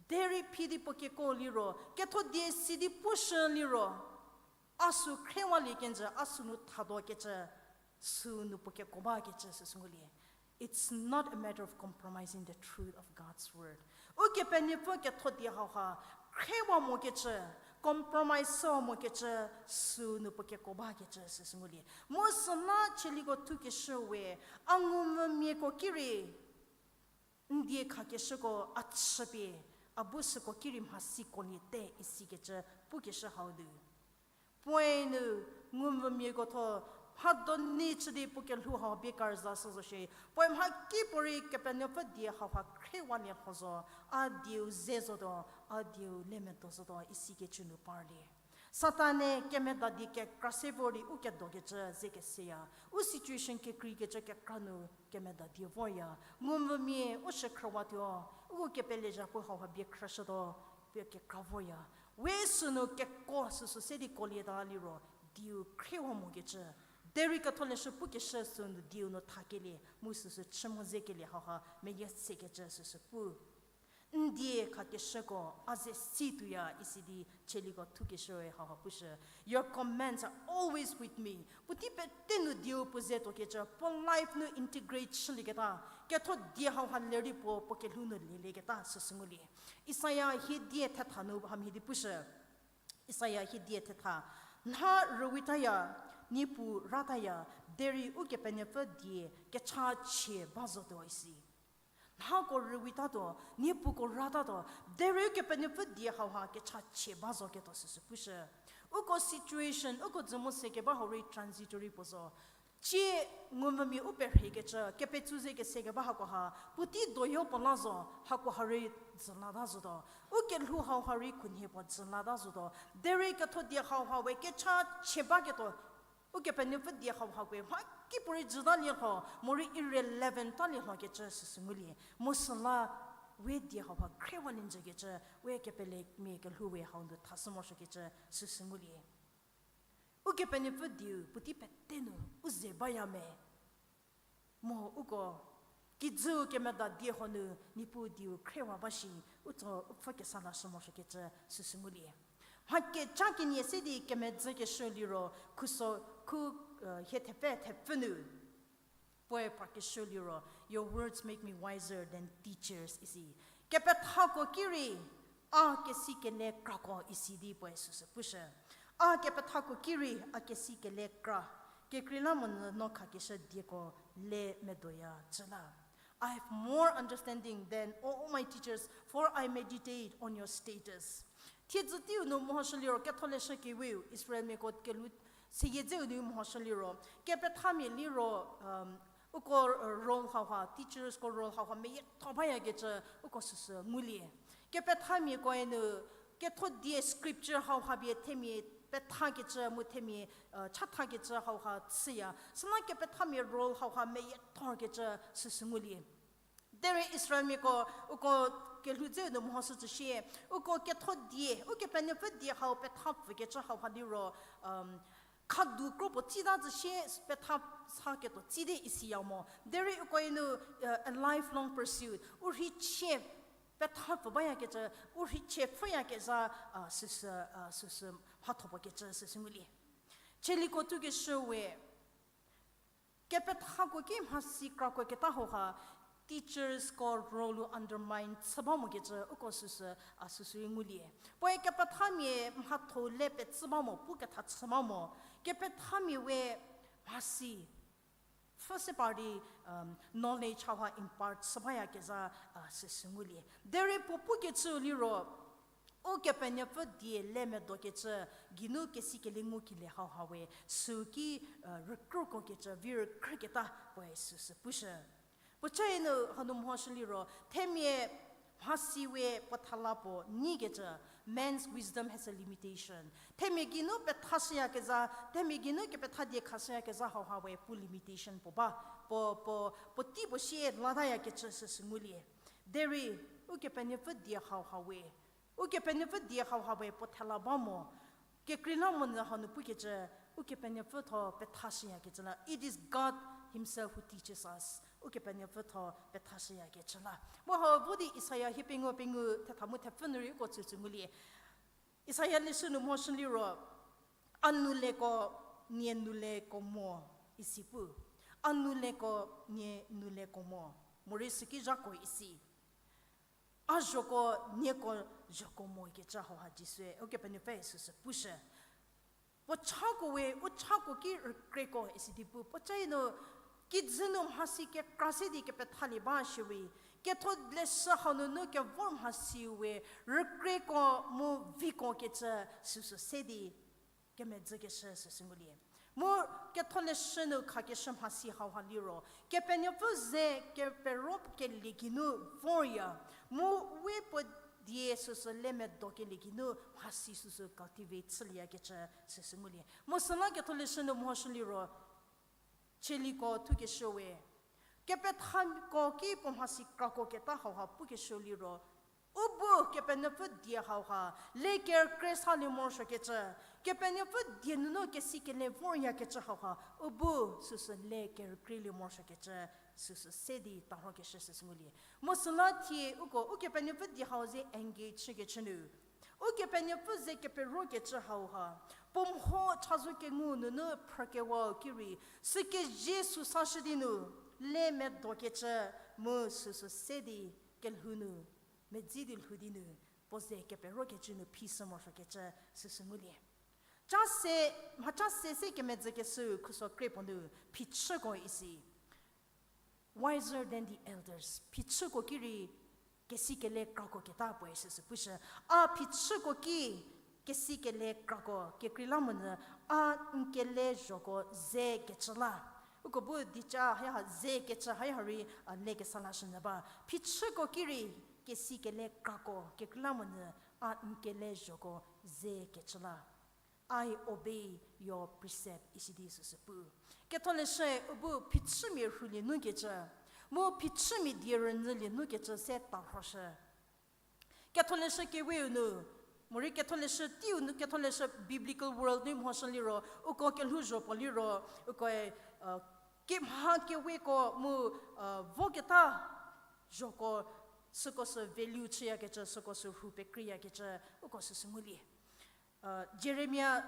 Derei phi di puo keko liro, ketho die si di pushü liro, a sü khriewalie kenjü, a sünu thado kecü, sünu puo keko ba kecü süsü ngulie. It's not a matter of compromising the truth of God's word. Ukepenuopfü ketho die hauha khriewa mokecü, compromise mokecü, sünu puo keko ba kecü süsü ngulie. Mu süla chieliko thukeshü we, a ngumvümiako ki rei, n die khakeshüko a chüpie, a bu süko ki rei mhasiko liete isikecü pukeshü hau nu. Puoe nu ngumvümiako tho, mha doni chü di puo kelhou hau bie kerüzashü zo shie, puoe mhakipuorei Kepenuopfü die hauha khriewalie lho zo, a dieu ze zotuo, a dieu lemedo zotuo isikecü nu parlie. Satan-e kemeda die kekra se vor di u kedokecü ze keseya. U situation kekreikecü kekra nu kemeda die vorya. Ngumvümia u shükhrüwatuo, uko kepele zhapu hauha bie khrüshütuo, pie kekra vorya. We sünu keko süsü se di kolieta liro, dieu khriewa mokecü. Derei ketholeshü pukeshü sünu dieu nu thakelie, mu süsü chü mo zekelie hauha meyie sekecü süsü pu. N die khakeshüko a ze si tuoya isi di chieliko thukeshüe hauha pushü. Your commands are always with me. Puotei pete nu dieu puo ze tuokecü, puo life nu integrate chülieketa, ketho die hauha lerei puo, puo kelhou nu lelieketa süsü ngulie. Isaia hie die thetha nu hamhie di pushü. Isaia hie die thetha, nha rüwitaya, niepu rataya, derei Ukepenuopfü die kechachie ba zotuo isi. Nhako rüwitatuo, niepuko ratatuo, derei Ukepenuopfü die hauha kechachie ba zoketuo süsü pushü. Uko situation, uko dzü mu se keba hau rei transitory puo zo. Tsie ngumvümia u perheikecü, kepetsu ze kese keba hakoha, puotei doyo puo la zo, hakoha rei dzü lata zotuo. U kelhou hauha rei khunhie puo dzü lata zotuo. Derei ketho die hauha we kechachie baketuo. Ukepenuopfü die hauha we mhakipuorei dzütalie lho, morei irrelevant talie lhokecü süsü ngulie. Mu süla we die hauha khriewalie njükecü, we kepelemia kelhou we hau nu thashü morosuokecü süsü ngulie. Ukepenuopfü dieu puotei pete nu u ze baya me? Mu uko kijüu kemeda die hau nu Niepuu dieu khriewa ba shi, u tso u pfü kesa lashü morosuokecü süsü ngulie. Mha kecha kenie se di kemedzükeshü liro, khuso khu, hie thepfü thepfü nu puoe prakeshü liro, Your words make me wiser than teachers isi. Kepethako ki rei a kesi kele krako isi di puoe süsü pushü. A kepethako ki rei a kesi kele kra. Kekreilamonyü no khakeshü dieko le medoya cü la. I have more understanding than all my teachers, for I meditate on your statutes. Thiedzü teiu nu mehoshü liro, ketholeshü kewiu Israelmiako kelhou seyie dzeu nu mehoshü liro, kepethamia liro, uko role hauha, teachersko role hauha meyietho bayakecü uko süsü ngulie. Kepethamiakoe nu ketho die scripture hauha pie themia pethakecü mu themia chathakecü hauha chüya. Süla kepethamia role hauha meyiethokecü süsü ngulie. Derei Israelmiako uko kelhou dzeu nu mehoshü tsü shie, uko ketho die, Ukepenuopfü die hau petha pfükecü hauha liro, khadu kro puo tsita tsü shie, petha sa ketuo tsite isiya mo. Derei ukoe nu a lifelong pursuit, u rheichie petha pfü bayakecü, u rheichie pfhüyakezha, süsü, süsü mhatho puo kecü süsü ngulie. Chieliko thukeshü we, kepethako ki mhasi krako keta hauha, teachersko role-u undermine chü ba mokecü uko süsü, a süsü rei ngulie. Puoe kepethamia mhatho le pecü ba mo, pu ketha chü ba mo, kepethamia we mhasi pfhü se par di, knowledge hauha impart chü bayakezha, süsü ngulie. Derei puo pukecü liro, Ukepenuopfü die le medokecü, geinu kesikele ngukelie hauha we, süki rükrükokecü, vi rükrüketa puoe süsü pushü. Puocae nu hanu mehoshü liro, themia mhasi we puo thala puo nyikecü, man's wisdom has a limitation. Themia geinu pethashüyakezha, themia geinu kepetha die khashüyakezha hauha we pu limitation puo ba, puo, puo, puotei puo sie latayakecü süsü ngulie. Derei, Ukepenuopfü die hauha we, Ukepenuopfü die hauha we puo thela ba mo, Kekreilamonyü hanu pukecü, Ukepenuopfü tho pethashüyakecü la. It is God himself who teaches us. Ukepenuopfü tho pethashüyakecü la. Mu hau vo di Isaia hie pengou pengou thetha mu thepfü nu rei uko tsütsü ngulie. Isaia leshü nu mhoshü liro, a nuleko, nie nuleko mo, isi pu. A nuleko, nie nuleko mo. Morei süki zhako isi. A zhoko, nieko zhoko mo kecü hauha Jisue, Ukepenuopfü süsü pushü. Puo chako we, u chako ki rükreko isi di pu. Puocae nu, kijü nu mhasi kekra se di kepethalie ba shierei, ketholeshü hau nunu kevor mhasi we, rükreko mu viko kecü süsü se di, kemedzükeshü süsü ngulie. Mu ketholeshü nu khakeshü mhasi hauha liro, Kepenuopfü ze kepero kelie geinu vorya, mu we puo die süsü le medo kelie geinu mhasi süsü cultivate chülieyakecü süsü ngulie. Mu süla ketholeshü nu mhoshü liro, chieliko thukeshü we, kepethako ki puo mhasi krako keta hauha pukeshü liro, u bu Kepenuopfü die hauha, le kerükrie salie morosuokecü, Kepenuopfü die nunu kesi kele voryakecü hauha, u bu süsü le kerükrie lie morosuokecü, süsü se di tarhokeshü süsü ngulie. Mu süla thie uko, Ukepenuopfü die hau ze engage chükecü nu, Ukepenuopfü ze keperokecü hauha, puo mho chazou kengu nunu phrükewau ki rei, sükezie sü sashü di nu, le medokecü mu süsü se di kelhou nu, medzi di lhou di nu, puo ze keperokecü nu phi sü morosuokecü süsü ngulie. Cha se, mhacha se se kemedzükeshü khuso kre puo nu, phichüko isi. Wiser than the elders. Phichüko ki rei kesi kele krako keta puoe süsü pushü. A phichüko ki kesi kele krako kekreilamonyü a n kele zhoko ze kecü la. Uko bu dica haya ha ze kecü haya ha rei, a, le kesa lashünyü ba. Phichüko ki rei kesi kele krako kekreilamonyü a n kele zhoko ze kecü la. I obey your precept, isi di süsü pu. Ketholeshü u bu phichümia rhulie nu kecü, mu phichümia die rünyülie nu kecü se tarhoshü. Ketholeshü keweu nu, morei ketholeshü teiu nu, ketholeshü biblical world nu mhoshü liro, uko kelhouzho puo liro, ukoe, kemha keweko mu, voketa zhoko, süko sü value chüyakecü, süko sü rhu pekreiyakecü, uko süsü ngulie. Jeremia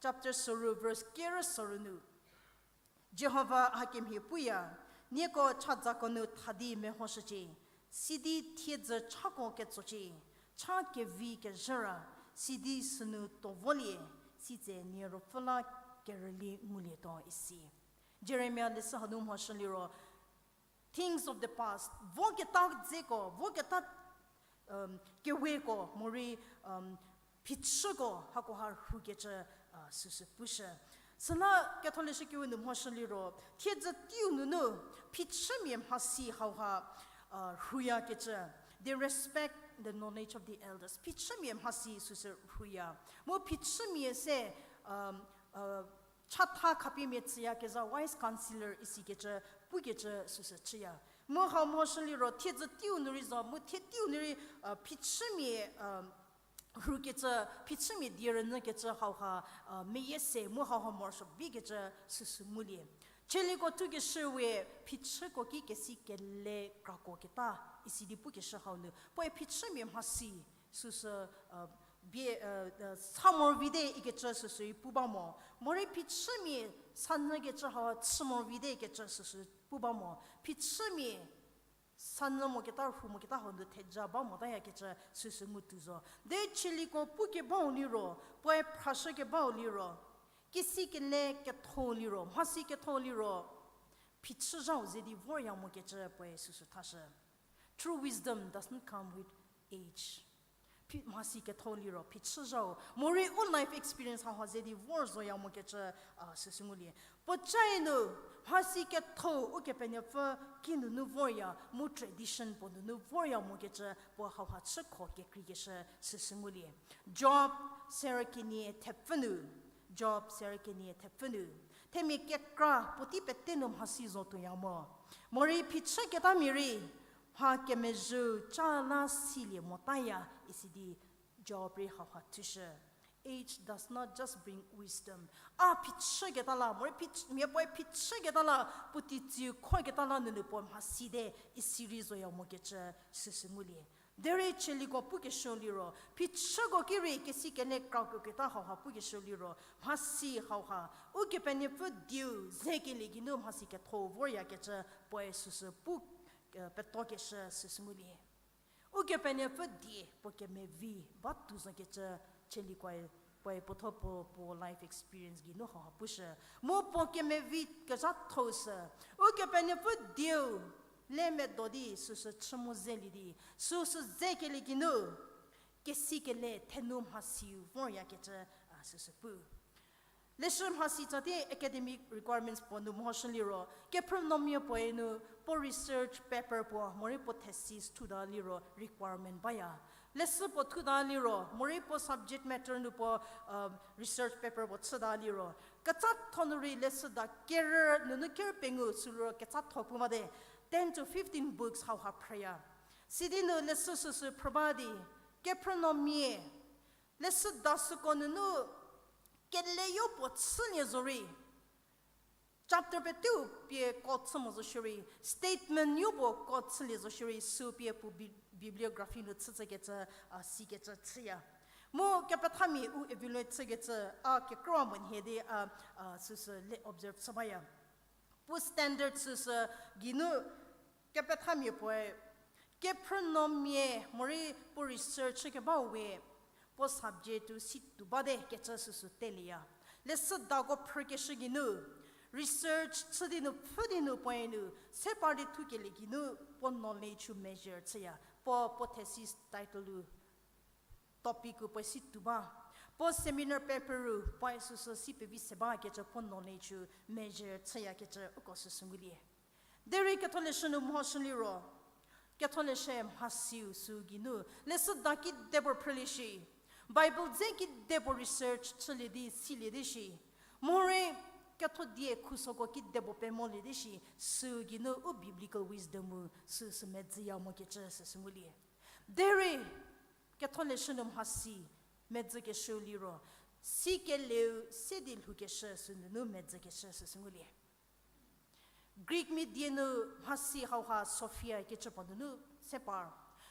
chapter soru verse kerü soru nu, Jihova hakemhie puya, nieko chadzako nu tha di mehoshücie, sidi thiedzü chako ketsocie, cha kevi kezhüra, sidi sünu tovolie, sitse nie ruopfü la kerüli ngulietuo isi. Jeremia leshü hanu mhoshü liro, things of the past, voketa dzeko, voketa keweko, morei phichüko hakoha rhukecü süsü pushü. Süla ketholeshü keweu nu mhoshü liro, thiedzü teiu nunu phichümia mhasi hauha rhuyakecü. They respect the knowledge of the elders. Phichümia mhasi süsü rhuya. Mu phichümia se chatha khapie mia tsüyakezha wise counselor isikecü, pukecü süsü chüya. Mu hau mhoshü liro, thiedzü teiu nu rei zo, mu thie teiu nu rei, phichümia rhukecü, phichümia die rünyükecü hauha, meyie se mu hauha morosuo bikecü süsü ngulie. Chieliko thukeshü we, phichüko ki kesi kele krako keta, isi di pukeshü hau nu, puoe phichümia mhasi süsü, bie, sa morvite ikecü süsü rei pu ba mo. Morei phichümia sanyükecü hau chü morvite ikecü süsü pu ba mo. Phichümia sanyü moketa, rhu moketa hau nu theja ba motayakecü süsü ngutuo zo. De chieliko pukebau liro, puoe phrashükebau liro, kesi kele ketho liro, mhasi ketho liro, phichü zhau ze di vorya mokecü puoe süsü thashü. True wisdom does not come with age. Phi-, mhasi ketho liro, phichü zhau. Morei u life experience hauha ze di vor zoya mokecü, süsü ngulie. Puocae nu, mhasi ketho Ukepenuopfü kinunu vorya, mu tradition puo nunu vorya mokecü, puo hauha chükho kekreikeshü süsü ngulie. Job serü kenie thepfü nu, Job serü kenie thepfü nu, themia kekra puotei pete nu mhasi zotuoya mo. Morei phichüketamia rei, mha kemezhüu ca la silie motaya isi di Job rei hauha thushü. Age does not just bring wisdom. A phichüketa la, morei phich-, miapuoe phichüketa la, puotei tsiu khoketa la nunu puo mhasi te, isi rei zoya mokecü süsü ngulie. Derei chieliko pukeshü liro, phichüko ki rei kesi kene krakuoketa hauha pukeshü liro, mhasi hauha, Ukepenuopfü dieu zekelie geinu mhasi ketho voryakecü puoe süsü pu, petokeshü süsü ngulie. Ukepenuopfü die puo kemevi batuo zokecü chieliko puoe puotho puo, puo life experience geinu hauha pushü. Mu puo kemevi kezhatho sü, Ukepenuopfü dieu le medo di süsü chü mu zelie di, süsü zekelie geinu, kesi kele thenu mhasiu voryakecü, a, süsü pu. Leshü mhasi tsatie academic requirements puo nu mehoshü liro, kephrünuomia puoe nu puo research paper puo, morei puo thesis thuta liro requirement baya. Leshü puo thuta liro, morei puo subject matter nu puo, research paper puo chüta liro, kecatho nu rei leshüda kerü nunu kerü pengou sü liro kecatho pu mate, ten to fifteen books hauha phrüya. Sidi nu leshü süsü phrü ba di, kephrünuomia, leshüda süko nunu keleyo puo chülie zorei, chapter petiu pie quote chü mo zo shierei, statement yo puo quote chülie zo shierei, sü pie puo bi-, bibliography nu chütsükecü, a, sikecü chüya. Mu kepethamia u evaluate chükecü, a, kekra mo nhie di, a, a, süsü le observe chü baya. Puo standard süsü geinu kepethamia puoe, kephrünuomia morei puo research chükebau we, puo subject u si tuo bate kecü süsü telieya. Leshüdako phrükeshü geinu, research chü di nu pfhü di nu puoe nu, se par di thukelie geinu, puo knowledge u measure chüya. Puo, puo thesis title u topic u puoe si tuo ba. Puo seminar paper u puoe süsü si pevi se bakecü puo knowledge u measure chüyakecü uko süsü ngulie. Derei ketholeshü nu mehoshü liro, ketholeshü mhasiu sü geinu, leshüda kidepuo phrülie shi, Bible dze kidepuo research chülie di silie di shi, morei kethodie khusoko kidepuo pemolie di shi, sü geinu u biblical wisdom u süsü medzüya mokecü süsü ngulie. Derei ketholeshü nu mhasi medzükeshüu liro, sikelieu se di lhoukeshü sünunu medzükeshü süsü ngulie. Greek mia die nu mhasi hauha Sophia kecü puo nunu se par.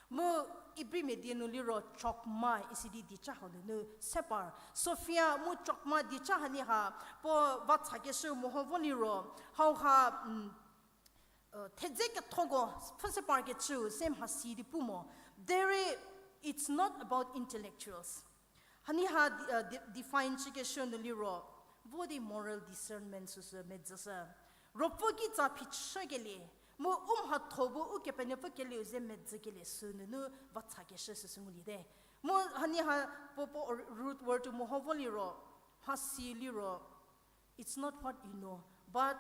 Mu Ibri mia die nu liro chokma isi di dieca hau nunu se par. Sophia mu chokma dieca hanie ha, puo vatshakeshü meho vo liro, hauha, thedze kethoko pfhü se parkecüu se mhasi di pu mo. Derei, it's not about intellectuals. Hanie ha define chükeshü nu liro, vo di moral discernment süsü medzüshü. Ruopfü kitsa phichükelie, mu u mhatho bu Ukepenuopfü kelieu ze medzükelie sünunu vatshakeshü süsü nguliete. Mu hanie ha puo puo root word u meho vo liro, mhasi liro, it's not what you know, but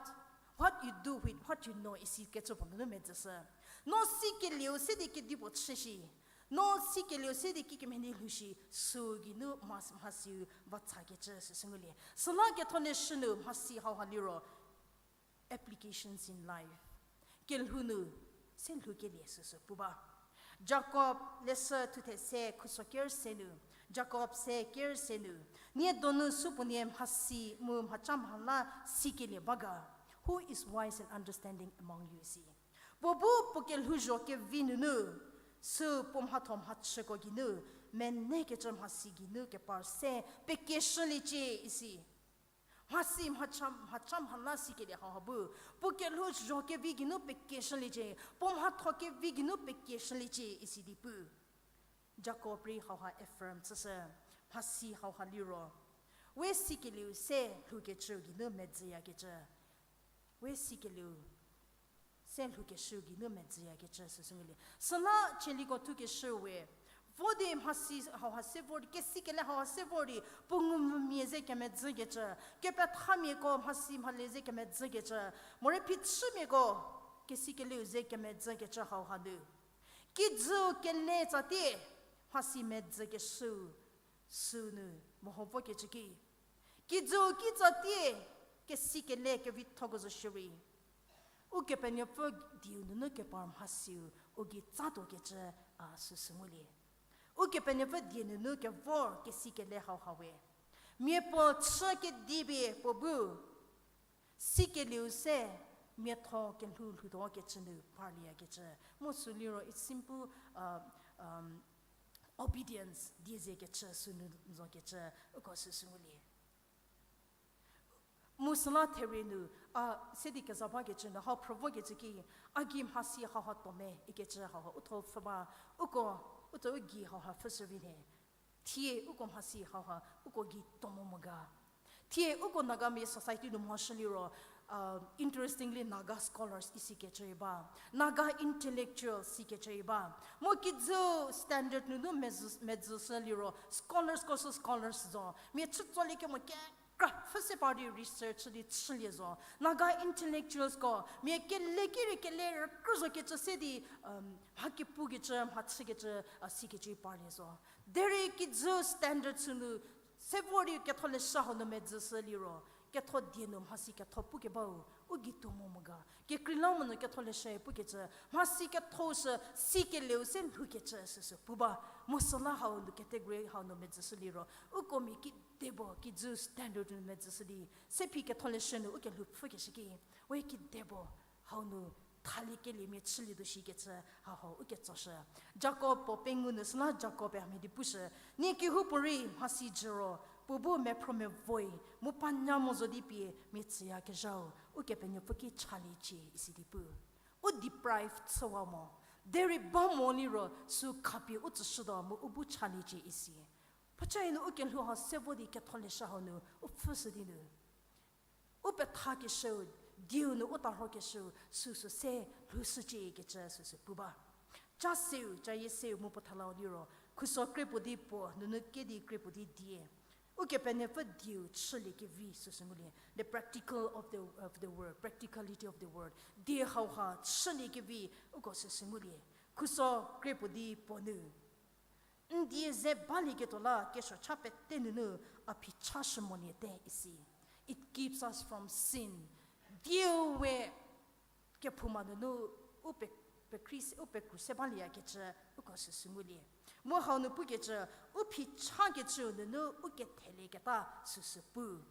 what you do with what you know isikecü puo nunu medzüshü. No sikelieu se di kedipuo chü shi, no sikelieu se di kikemhie di lhou shi, sü geinu mhasiu vatshakecü süsü ngulie. Süla ketholeshü nu mhasi hauha liro, applications in life. Kelhou nu se lhoukelie süsü pu ba. Jakob leshü thuthe se khuso ker se nu, Jakob se ker se nu, nie donu supuonie mhasi mu mhaca mhala sikelie ba ga, who is wise and understanding among you isi. Puo bu puo kelhouzho kevi nunu, sü puo mhatho mhachüko geinu, menekecü mhasi geinu kepar se pekieshüliecie isi. Mhasi mhaca, mhaca mhala sikelie hauha bu, puo kelhouzho kevi geinu pekieshüliecie, puo mhatho kevi geinu pekieshüliecie isi di pu. Jakob rei hauha affirm chüshü, mhasi hauha liro, we sikelieu se lhoukecüu geinu medzüyakecü, we sikelieu se lhoukeshüu geinu medzüyakecü süsü ngulie. Süla chieliko thukeshü we, vo di mhasi hauha se vor di, kesikele hauha se vor di, puo ngumvümia ze kemedzükecü, kepethamiako mhasi mhale ze kemedzükecü, morei phichümiako kesikeleu ze kemedzükecü hauha nu, kijü kele tsatie mhasi medzükeshüu sünu meho vokecü ki, kijü kitsatie kesikele kevithoko zo shierei, Ukepenuopfü dieu nunu kepar mhasiu u gei tsatuokecü, a, süsü ngulie. Ukepenuopfü die nunu kevor kesikele hauha we. Mia puo chü kedi pie puo bu sikelieu se miatho kelhou lhoutuo kecü nu parlieyakecü. Mu sü liro, it's simple, uh, um, obedience, die ze kecü sünu zo kecü, uko süsü ngulie. Mu süla therie nu, a, sedi keza bakecü nu, hau phrü vokecü ki, a gei mhasi hauha tuo me ikecü hauha, utho pfhü ba, uko, utho u gei hauha pfhüshü vi ne. Thie uko mhasi hauha, uko gei tuo mo mo ga. Thie uko Nagamia society nu mhoshü liro, uh, interestingly, Naga scholars isikecü ba, Naga intellectuals sikecü ba. Mu kijü standard nunu medzü, medzüshü liro, scholars ko sü scholars zo. Mia chütsolie kemo kekra pfhü se par di research di chülie zo. Naga intellectuals ko, mia kele ki rei kele rükrü zo kecü se di, um, mha kepukecü, mha chükecü, uh, sikecü parlie zo. Derei kijü standard sünu, se vor di ketholeshü hau nu medzüshü liro, ketho die nu mhasi ketho pukebau, u gei tuo mo mo ga. Kekreilamonyü ketholeshü pukecü, mhasi ketho sü, sikelieu se lhoukecü süsü pu ba. Mu süla hau nu category hau nu medzüshü liro, uko mia kedipuo, kijü standard nu medzüshü di, se phi ketholeshü nu u kelhou pfhükeshü ki, we kedipuo, hau nu thaliekelie mia chülietuo shikecü, hau hau u ketsoshü. Jakob puo pengou nu süla Jakob-e hamhie di pushü, nie kehoupuorei mhasi jü ro, puo bu mephrü mevoe, mu panya mo zo di pie mia tsüyakezhau, Ukepenuopfü ki chaliecie isi di pu. U deprive chüwa mo. Derei ba mo liro sü khapie u tsüshütuo mu u bu chaliecie isi. Puocae nu u kelhou hau se vo di ketholeshü hau nu u pfhüshü di nu, u pethakeshüu, dieu nu u tarhokeshüu, süsü se lhoushücie kecü süsü pu ba. Ca seu, cayie seu mu puo thalau liro, khuso kre puo di puo, nunu kedi kre puo di die. Ukepenuopfü dieu chüliekevi süsü ngulie. The practical of the, of the word, practicality of the word. Die hauha chüliekevi uko süsü ngulie. Khuso kre puo di puo nu, n die ze balieketuo la kesuo cha pete nunu a phichashü moliete isi. It keeps us from sin. Dieu we kephouma nunu u pe, pekrei se, u pekru se balieyakecü uko süsü ngulie. Mu hau nu pukecü, u phichakecüu nunu u kethelieketa süsü pu.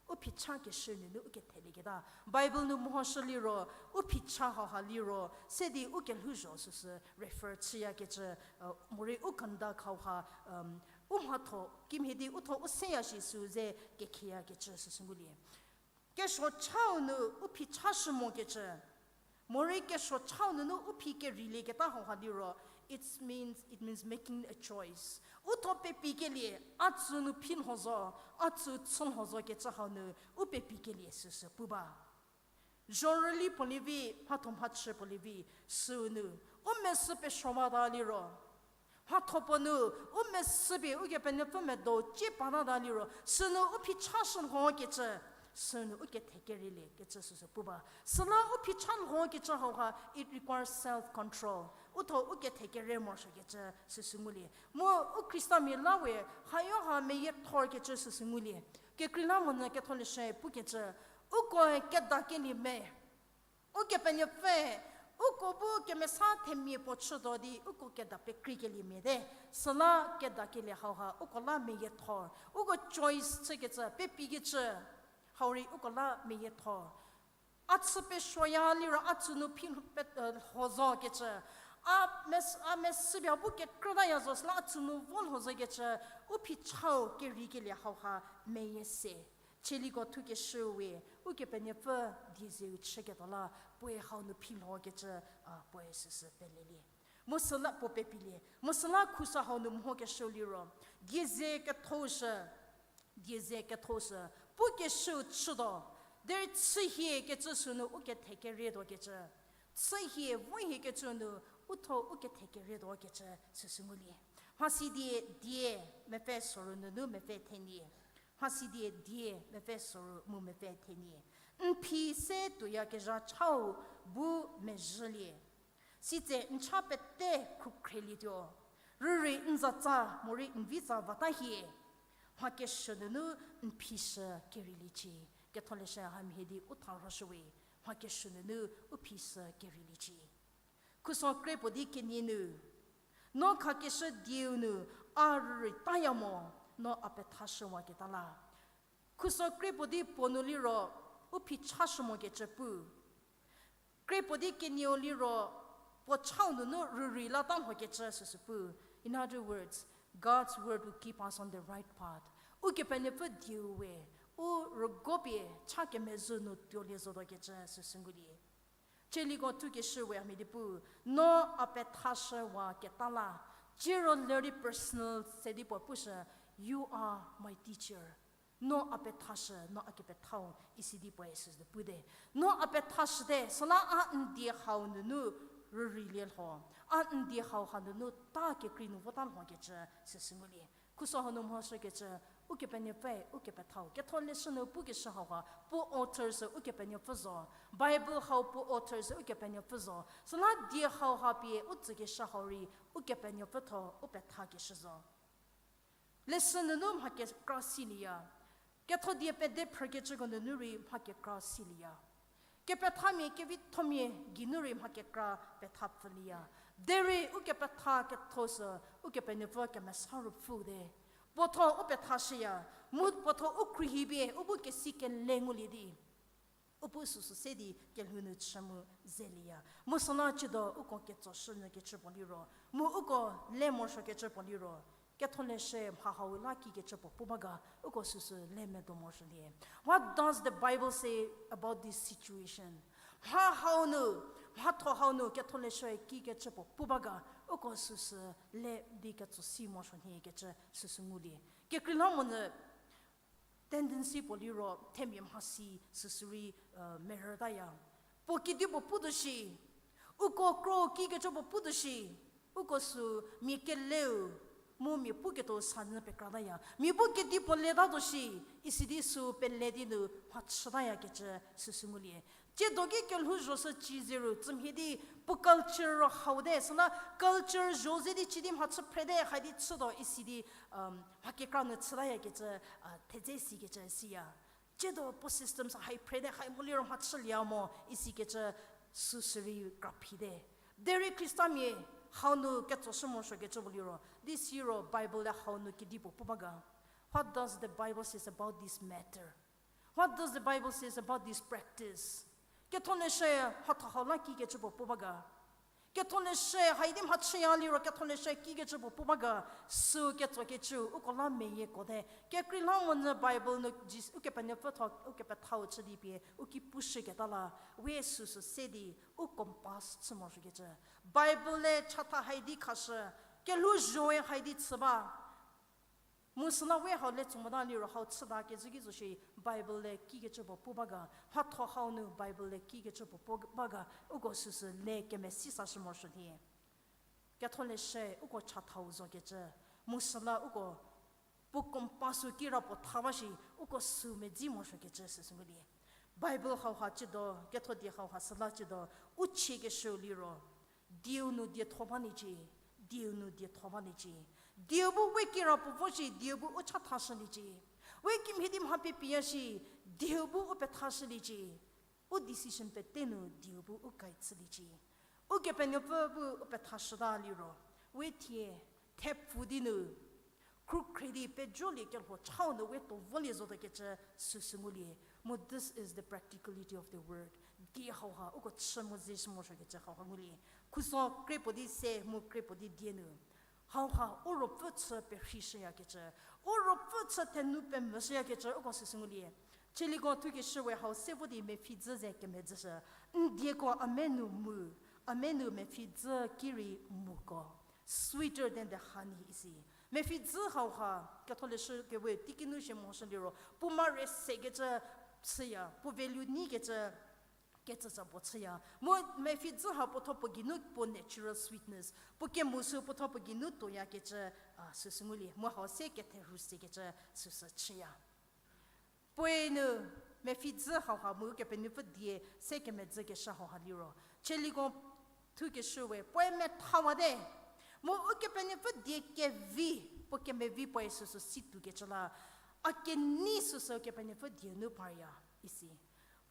U phichakeshü nunu u kethelieketa. Bible nu mehoshü liro, u phicha hauha liro, se di u kelhouzho süsü refer chüyakecü, morei u conduct hauha, u mhatho kimhie di u tho u seya shi sü ze kekhrieyakecü süsü ngulie. Kesuo chau nu u phichashü mokecü, morei kesuo chau nunu u phi kereilieketa hauha liro, it means, it means making a choice. U tho pepikelie, a tsü nu phi lho zo, a tsü chü lho zokecü hau nu u pepikelie süsü pu ba. Zhorüli puo lievi, mhatho mhachü puo lievi, süu nu u mesü pesuowata liro, mhatho puo nu u mesüpie Ukepenuopfü medo cie patata liro, sünu u phichashü lhokecü, sünu u kethe kereiliekecü süsü pu ba. Süla u phicha lhokecü hauha, it requires self control. U tho u kethe kere morosuokecü süsü ngulie. Mu u Khristamia la we, hayo ha meyiethorkecü süsü ngulie. Kekreilamonyü ketholeshü pukecü, ukoe kedakelie me. Ukepenuopfü, uko bu kemesa themia puo chütuo di uko keda pekreikelie mia te. Süla kedakelie hauha uko la meyiethor. Uko choice chükecü, pepikecü, hau rei uko la meyiethor. A chü pesuoya liro a tsü nu phi lho zokecü, a mes-, a mesüpie bu kekrütaya zo süla a tsü nu vo lho zokecü, u phichau kereikelie hauha meyie se. Chieliko thukeshüu we, Ukepenuopfü die zeu chüketuo la, puoe hau nu phi lhokecü, a, puoe süsü pelelie. Mu süla puo pepilie. Mu süla khuso hau nu mhokeshüu liro, die ze kethoshü, die ze kethoshü, pukeshüu chütuo, derei chühie kecü sünu u kethe kerietuokecü. Chühie, vohie kecü nu, u tho u kethe kerietuokecü süsü ngulie. Mhasidie die, mepfü soru nunu mepfü thenie. Mhasidie die, mepfü soru mu mepfü thenie. N phi se tuoyakezha chau bu mezhülie. Sitse n cha pete khrukhrelietuo. Rürei n zatsa morei n vitsa vata hie. Mha kesuo nunu n phi shü kereiliecie. Ketholeshü hamhie di u tharoshüwe. Mha kesuo nunu u phi shü kereiliecie. Khuso kre puo di kenie nu, No khakeshü dieu nu a rüreitaya mo, no a pethashüwaketa la. Khuso kre puo di puo nu liro, u phichashü mokecü pu. Kre puo di kenieu liro, puo chau nunu rürei lata lhokecü süsü pu. In other words, God's word will keep us on the right path. Ukepenuopfü dieu we, u rügopie cha kemezhü nu tuolie zotuokecü süsü ngulie. Tsaliko thukeshü we a mhie di pu, no a pethashüwaketa la, ciro lerei personal se di puo pushü, You are my teacher. No a pethashü, no a kepethau, isi di puoe süsü pute. No a pethashüte, süla a n die hau nunu rüreilie lho, a n die hau ha nunu ta kekrei nu vota lhokecü süsü ngulie. Khuso hanu mhoshükecü, Ukepenuopfüe ukepethau. Ketholeshü nu pukeshü hauha, puo author sü Ukepenuopfü zo. Bible hau puo author sü Ukepenuopfü zo. Süla die hauha pie u tsükeshü hau rei Ukepenuopfü tho u pethakeshü zo. Leshü nunu mha kekra silieya. Ketho die pede phrükecüko nunu rei mha kekra silieya. Kepethamia kevithomia geinu rei mha kekra petha pfülieya. Derei ukepetha ketho sü Ukepenuopfü Kemesa Ruopfüu te. Puo tho u pethashüya, mu puo tho u khruohi pie u bu kesi kele ngulie di u bu süsü se di kelhou nu chü mu zelieya. Mu süla ciedo uko ketsoshünyü kecü puo liro, mu uko le morosuokecü puo liro, Ketholeshü mha hau la kikecü puo pu ba ga, uko süsü le medo morosuolie. What does the Bible say about this situation? Mha hau nu, mhatho hau nu Ketholeshüe kikecü puo pu ba ga, uko süsü le di ketsosi morosuo nhie kecü süsü ngulie. Kekreilamonyü tendency puo liro themia mhasi süsü rei merütaya. Puo kedipuo putuo shi, uko kro kikecü puo putuo shi, uko sü mia keleu mu mia puketuo sanyü pekrataya. Mia bu kedipuo letatuo shi, isi di sü pele di nu mhachütayakecü süsü ngulie. Tsiedo ki kelhouzho sü ci zeru, tsümhie di puo culture ro hau te, süla culture zho ze di ci di mhachü phrete, hai di chütuo isi di, mha kekra nu chütayakecü, thedze sikecü siya. Tsiedo puo system sü hai phrete, hai mo liro mhachülie mo isikecü süsü rei kraphite. Derei Khristamia hau nu ketsoshü morosuokecü puo liro, di siro Bible-e hau nu kedipuo pu ba ga? What does the Bible says about this matter? What does the Bible says about this practice? Ketholeshü mhatho hau la kikecü puo pu ba ga? Ketholeshü hai di mhachüya liro Ketholeshü kikecü puo pu ba ga? Sü ketsokecü uko la meyieko te. Kekreilamonyü Bible nu Jis- Ukepenuopfü tho, Ukepethau chü di pie u ki pushüketa la, we süsü se di u compass chü morosuokecü. Bible-e chatha hai di khashü, kelhouzhoe hai di chü ba. Mu süla we hau le tso mota liro hau chüta kezhü ki zo shi Bible-e kikecü puo pu ba ga, mhatho hau nu Bible-e kikecü puo pu ba ga, uko süsü le kemesisashü morosuo nhie. Ketholeshü uko chathau zokecü, mu süla uko puo compass-u kirapuo tha ba shi, uko sü medzi morosuokecü süsü ngulie. Bible hauha ciedo, ketho die hauha süla ciedo, u chiekeshüu liro, dieu nu dietho baliecie, dieu nu dietho baliecie. Dieu bu we kirapuo vo shi, dieu bu u chathashüliecie. We kimhie di mha pie piya shi, dieu bu u pethashüliecie. U decision pete nu dieu bu u guide chüliecie. Ukepenuopfü bu u pethashüta liro, we thie, thepfu di nu, khrükhrie di pejolie kelho chau nu we to volie zotuokecü süsü ngulie. Mu this is the practicality of the word. Die hauha uko chü mu zeshü morosuokecü hauha ngulie. Khuso kre puo di se mu kre puo di die nu, hauha u ruopfü chü perheishüyakecü, u ruopfü chü thenu pemvüshüyakecü uko süsü ngulie. Tsaliko thukeshü we hau se vo di mepfhi dzü ze kemedzüshü. N dieko a me nu mu, a me nu mepfhi dzü ki rei muko. Sweeter than the honey isi. Mepfhi dzü hauha, Ketholeshü kewe teiki nu shie mehoshü liro, puo mare sekecü chüya, puo value nyikecü kecüca puo chüya. Mu mepfhi dzü ha puo tho puo geinu puo natural sweetness, puo kemo sü puo tho puo geinu tuoyakecü, a, süsü ngulie. Mu hau se ketherhu sekecü süsü chüya. Puoe nu mepfhi dzü hauha mu Ukepenuopfü die se kemedzükeshü hauha liro, tsaliko thukeshü we puoe methawate. Mu Ukepenuopfü die kevi, puo kemevi puoe süsü si tuokecü la, a kenei süsü Ukepenuopfü die nu parya isi.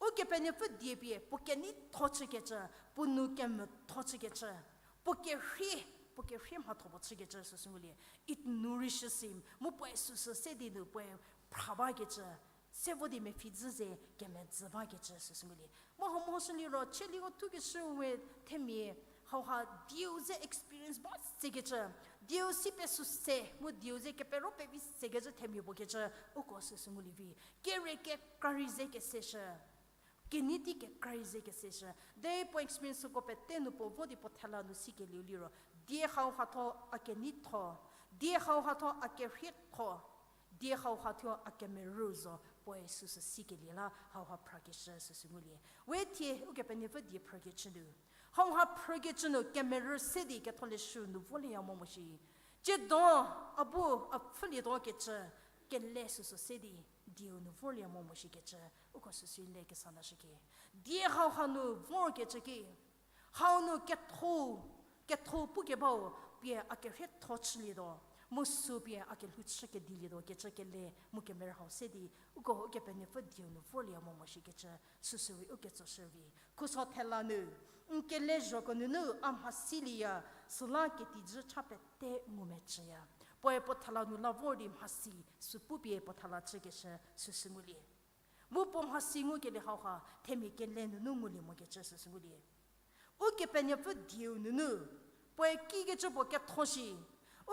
Ukepenuopfü die pie puo keneitho chükecü, puo nou kemvütho chükecü, puo kerhei, Puo kerhei mhatho puo chükecü süsü ngulie. It nourishes him. Mu puoe süsü se di nu puoe phra bakecü. Se vo di mepfhi dzü ze kemedzü bakecü süsü ngulie. Mu hau mhoshü liro, chieliko thukeshü we themia, hauha dieu ze experience ba sekecü. Dieu si pesü se, mu dieu ze kepero pevi sekecü themia puo kecü, uko süsü ngulie vi. Kere kekra rei ze keseshü. Kenei di kekra rei ze keseshü. Derei puo experience süko pete nu puo vo di puo thela nu sikelieu liro. Die hauha thuo a keneitho. Die hauha thuo a kerhietho. Die hauha thuo a kemerü zo puoe süsü sikelie la hauha phrakeshü süsü ngulie. We thie Ukepenuopfü die phrükecü nu. Hauha phrükecü nu kemerü se di ketholeshü nu volieya mo mo shi. Tsiedo, a bu, a pfhülietuo kecü, kele süsü se di, dieu nu vorlie mo mo shikecü, uko süsü le kesa lashüke. Die hauha nu vorkecü ki, hau nu ketho, ketho pukebau, pie a kerhietho chülietuo, mu sü pie a kelhou chü kedilietuo kecü kele, mu kemerü hau se di, uko Ukepenuopfü dieu nu vorlie mo mo shikecü, süsü rei uketso shürei. Khuso thela nu, n kele zhoko nunu a mhasilieya, süla ketijü cha pete ngumecüya. Puoe puo thela nu la vor di mhasi, sü pupie puo thela chükeshü süsü ngulie. Mu puo mhasi ngukelie hauha, themia kele nunu ngulie mokecü süsü ngulie. Ukepenuopfü dieu nunu, puoe kikecü puo ketho shi.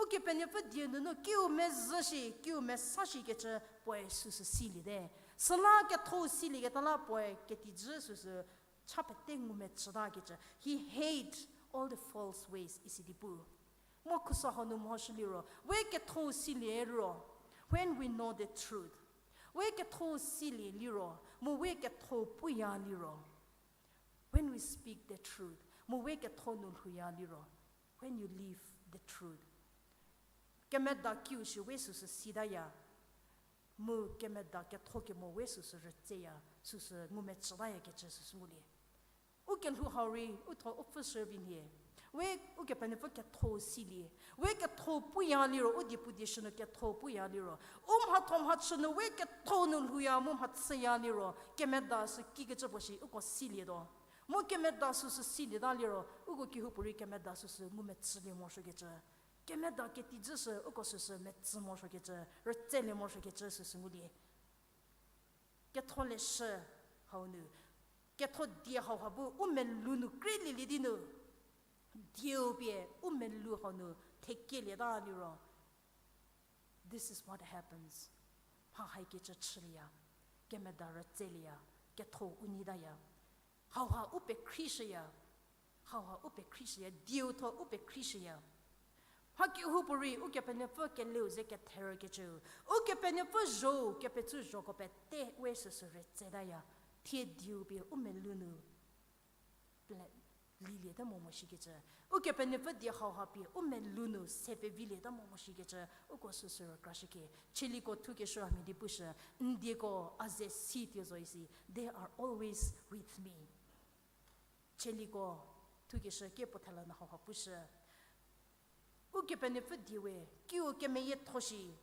Ukepenuopfü dieu nunu kiu mezhü shi, kiu mesa shikecü puoe süsü siliete. Süla ketho silieketa la puoe ketijü süsü cha pete ngumecütakecü. He hate all the false ways isi di pu. Mu khuso hau nu mhoshü liro, we ketho silie ro. When we know the truth. We ketho silie liro, mu we ketho puya liro. When we speak the truth, mu we ketho nu lhouya liro. When you live the truth. Kemeda kiu shi we süsü sitaya. Mu kemeda ketho kemo we süsü rütseya, süsü ngumecütayakecü süsü ngulie. U kelhou hau rei, u tho u pfü shü vi nhie. We Ukepenuopfü ketho silie. We ketho puya liro, u diepu dieshü nu ketho puya liro. U mhatho mhachü nu we ketho nu lhouya mu mhachüya liro. Kemeda sü kikecü puo shi uko silietuo. Mu kemeda süsü silieta liro, uko kehoupuorei kemeda süsü ngumecülie morosuokecü. Kemeda ketijü sü uko süsü metsü morosuokecü, rütselie morosuokecü süsü ngulie. Ketholeshü hau nu, ketho die hauha bu u melou nu kreilielie di nu, dieu pie u melou hau nu thekielieta liro. This is what happens. Mha haikecü chülieya, kemeda rütselieya, ketho u neitaya. Hauha u pekhrieshüya, hauha u pekhrieshüya, dieu tho u pekhrieshüya. Mha kehoupuorei Ukepenuopfü keleu ze ketherükecüu, Ukepenuopfü zhou kepecü zhoko pete we süsü rütsetaya, thie dieu pie u melou nu pla-, lilieta mo mo shikecü. Ukepenuopfü die hauha pie u melou nu se pevilieta mo mo shikecü, uko süsü rükrashüke. Chieliko thukeshü hamhie di pushü, n dieko a ze si tuo zo isi, they are always with me. Chieliko thukeshü kie puo thela nu hauha pushü. Ukepenuopfü die we, kiu kemeyietho shi,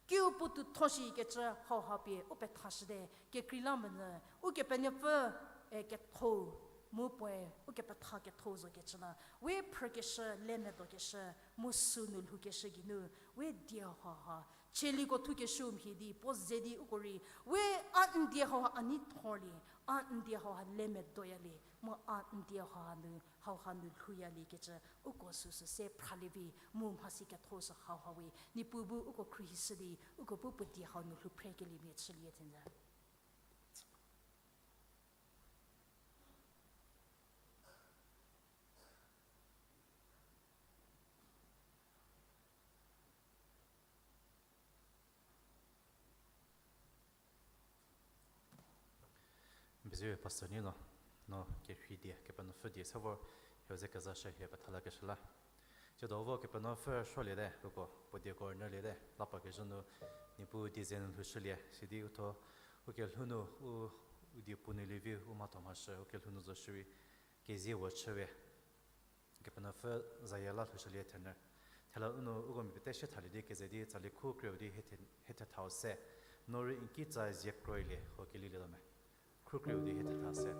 kiu puotoutho shikecü hauha pie u pethashüte, kekreilamonyü, Ukepenuopfü, e, ketho, mu puoe, ukepetha ketho zokecü la, we phrükeshü, le medokeshü, mu sünu lhoukeshü geinu, we die hauha, chieliko thukeshü mhie di, puo ze di uko rei, we a n die hauha a neithorlie, a n die hauha le medoyalie, mu a n die hauha nu, hauha nu lhouyaliekecü, uko süsü se phralie vi, mu mhasi ketho sü hauha we, Niepuu bu uko khruohishü di, uko bu puo die hau nu lhou phrekeliemia chülie thenjü. N pezie Pastor Nino, no kerhei die, Kepenuopfü die se vor, hie ze kezashü hie petha lakeshü la. Tsiedo vo Kepenuopfü rüsuoliete, uko puo dieko rünyüliete, la pa kezhü nu, Niepuu die ze nu lhoushülie, sidi u tho, u kelhou nu, u, u diepu nu lievi, u mhatho mhashü, u kelhou nu zo shierei, kezie wo chüwe. Kepenuopfü zayie la lhoushülie thenyü. Thela u nu uko mia pete sie thalie di keze di tsali khu kreu di hie the-, hie thethau se. No rei n kitsa zie kroilie ho kelilietuo me. Khu kreu di hie thetha se.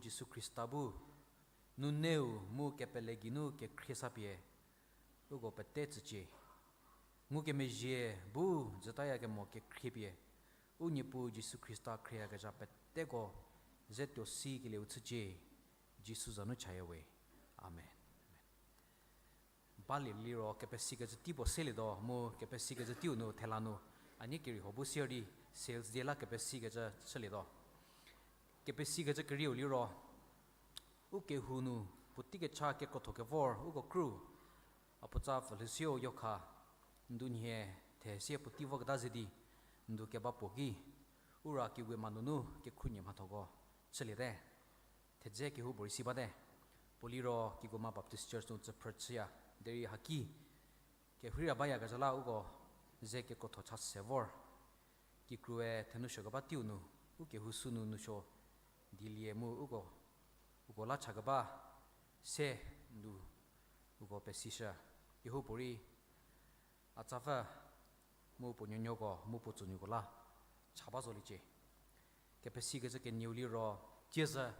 Jisu Khrista bu, nuneu mu kepele geinu kekhrie sapie, uko pete tsücie. Ngukemezhie bu jütayakemo kekhriepie, u Niepuu Jisu Khrista khrieyakezha peteko ze tuo sikelieu chücie, Jisu za nu chaya we. Amen. Balie liro kepesikecü tei puo selietuo mu kepesikecü teiu nu thela nu, a nie keriho bu sier di sales day la kepesikecü chülietuo. Kepesikecü kerieu liro, u kehou nu puotei kecha kekrotho kevor uko kru, a puotsa pfülhüsieu yokha, ndunhie thesie puotei voketa ze di, ndu keba puo ki, u ra kiwe ma nunu kekhruohi mhathoko chüliete. Thedze kehoupuorei si bate. Puo liro Kigoma Baptist Church nu tsüphrü chüya, derei haki kerheira bayakezha la uko ze kekrotho cha se vor. Kikrue thenou suo keba teiu nu, u kehou sünu nousuo dilie mu uko, uko la cha keba se ndu uko pesishü. Kehoupuorei a tsapfü mu puo nuonuoko mu puo tsünuoko la cha ba zoliecie. Kepesikecü kenieu liro, tsiezhü,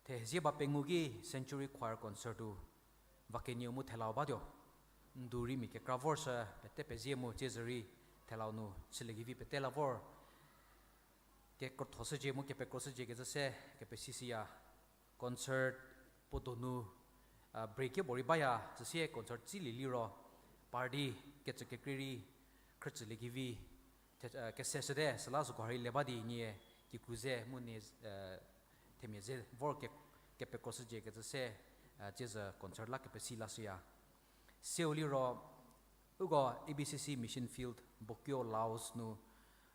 thezie ba pengou ki Century Choir Concert-u, va kenieu mu thelau batuo. Ndu rei mia kekra vorshü, pete pezie mu tsiezhü rei thelau nu chüliekevi pete la vor. Kekrothoshücie mu kepekroshücie kecü se kepesishüya. Concert puo donu, a, break kebo rei baya, süsie concert tsilie liro, party kecü kekrei rei khrütsüliekevi the-, a, keseshüte, süla süko ha rei le ba di nie kikru ze mu nie, a, themia ze vor ke-, kepekroshücie kecü se, a, tsiezhü concert la kepesi lashüya. Seu liro, uko A B C C Mission Field Bokeo Laos nu,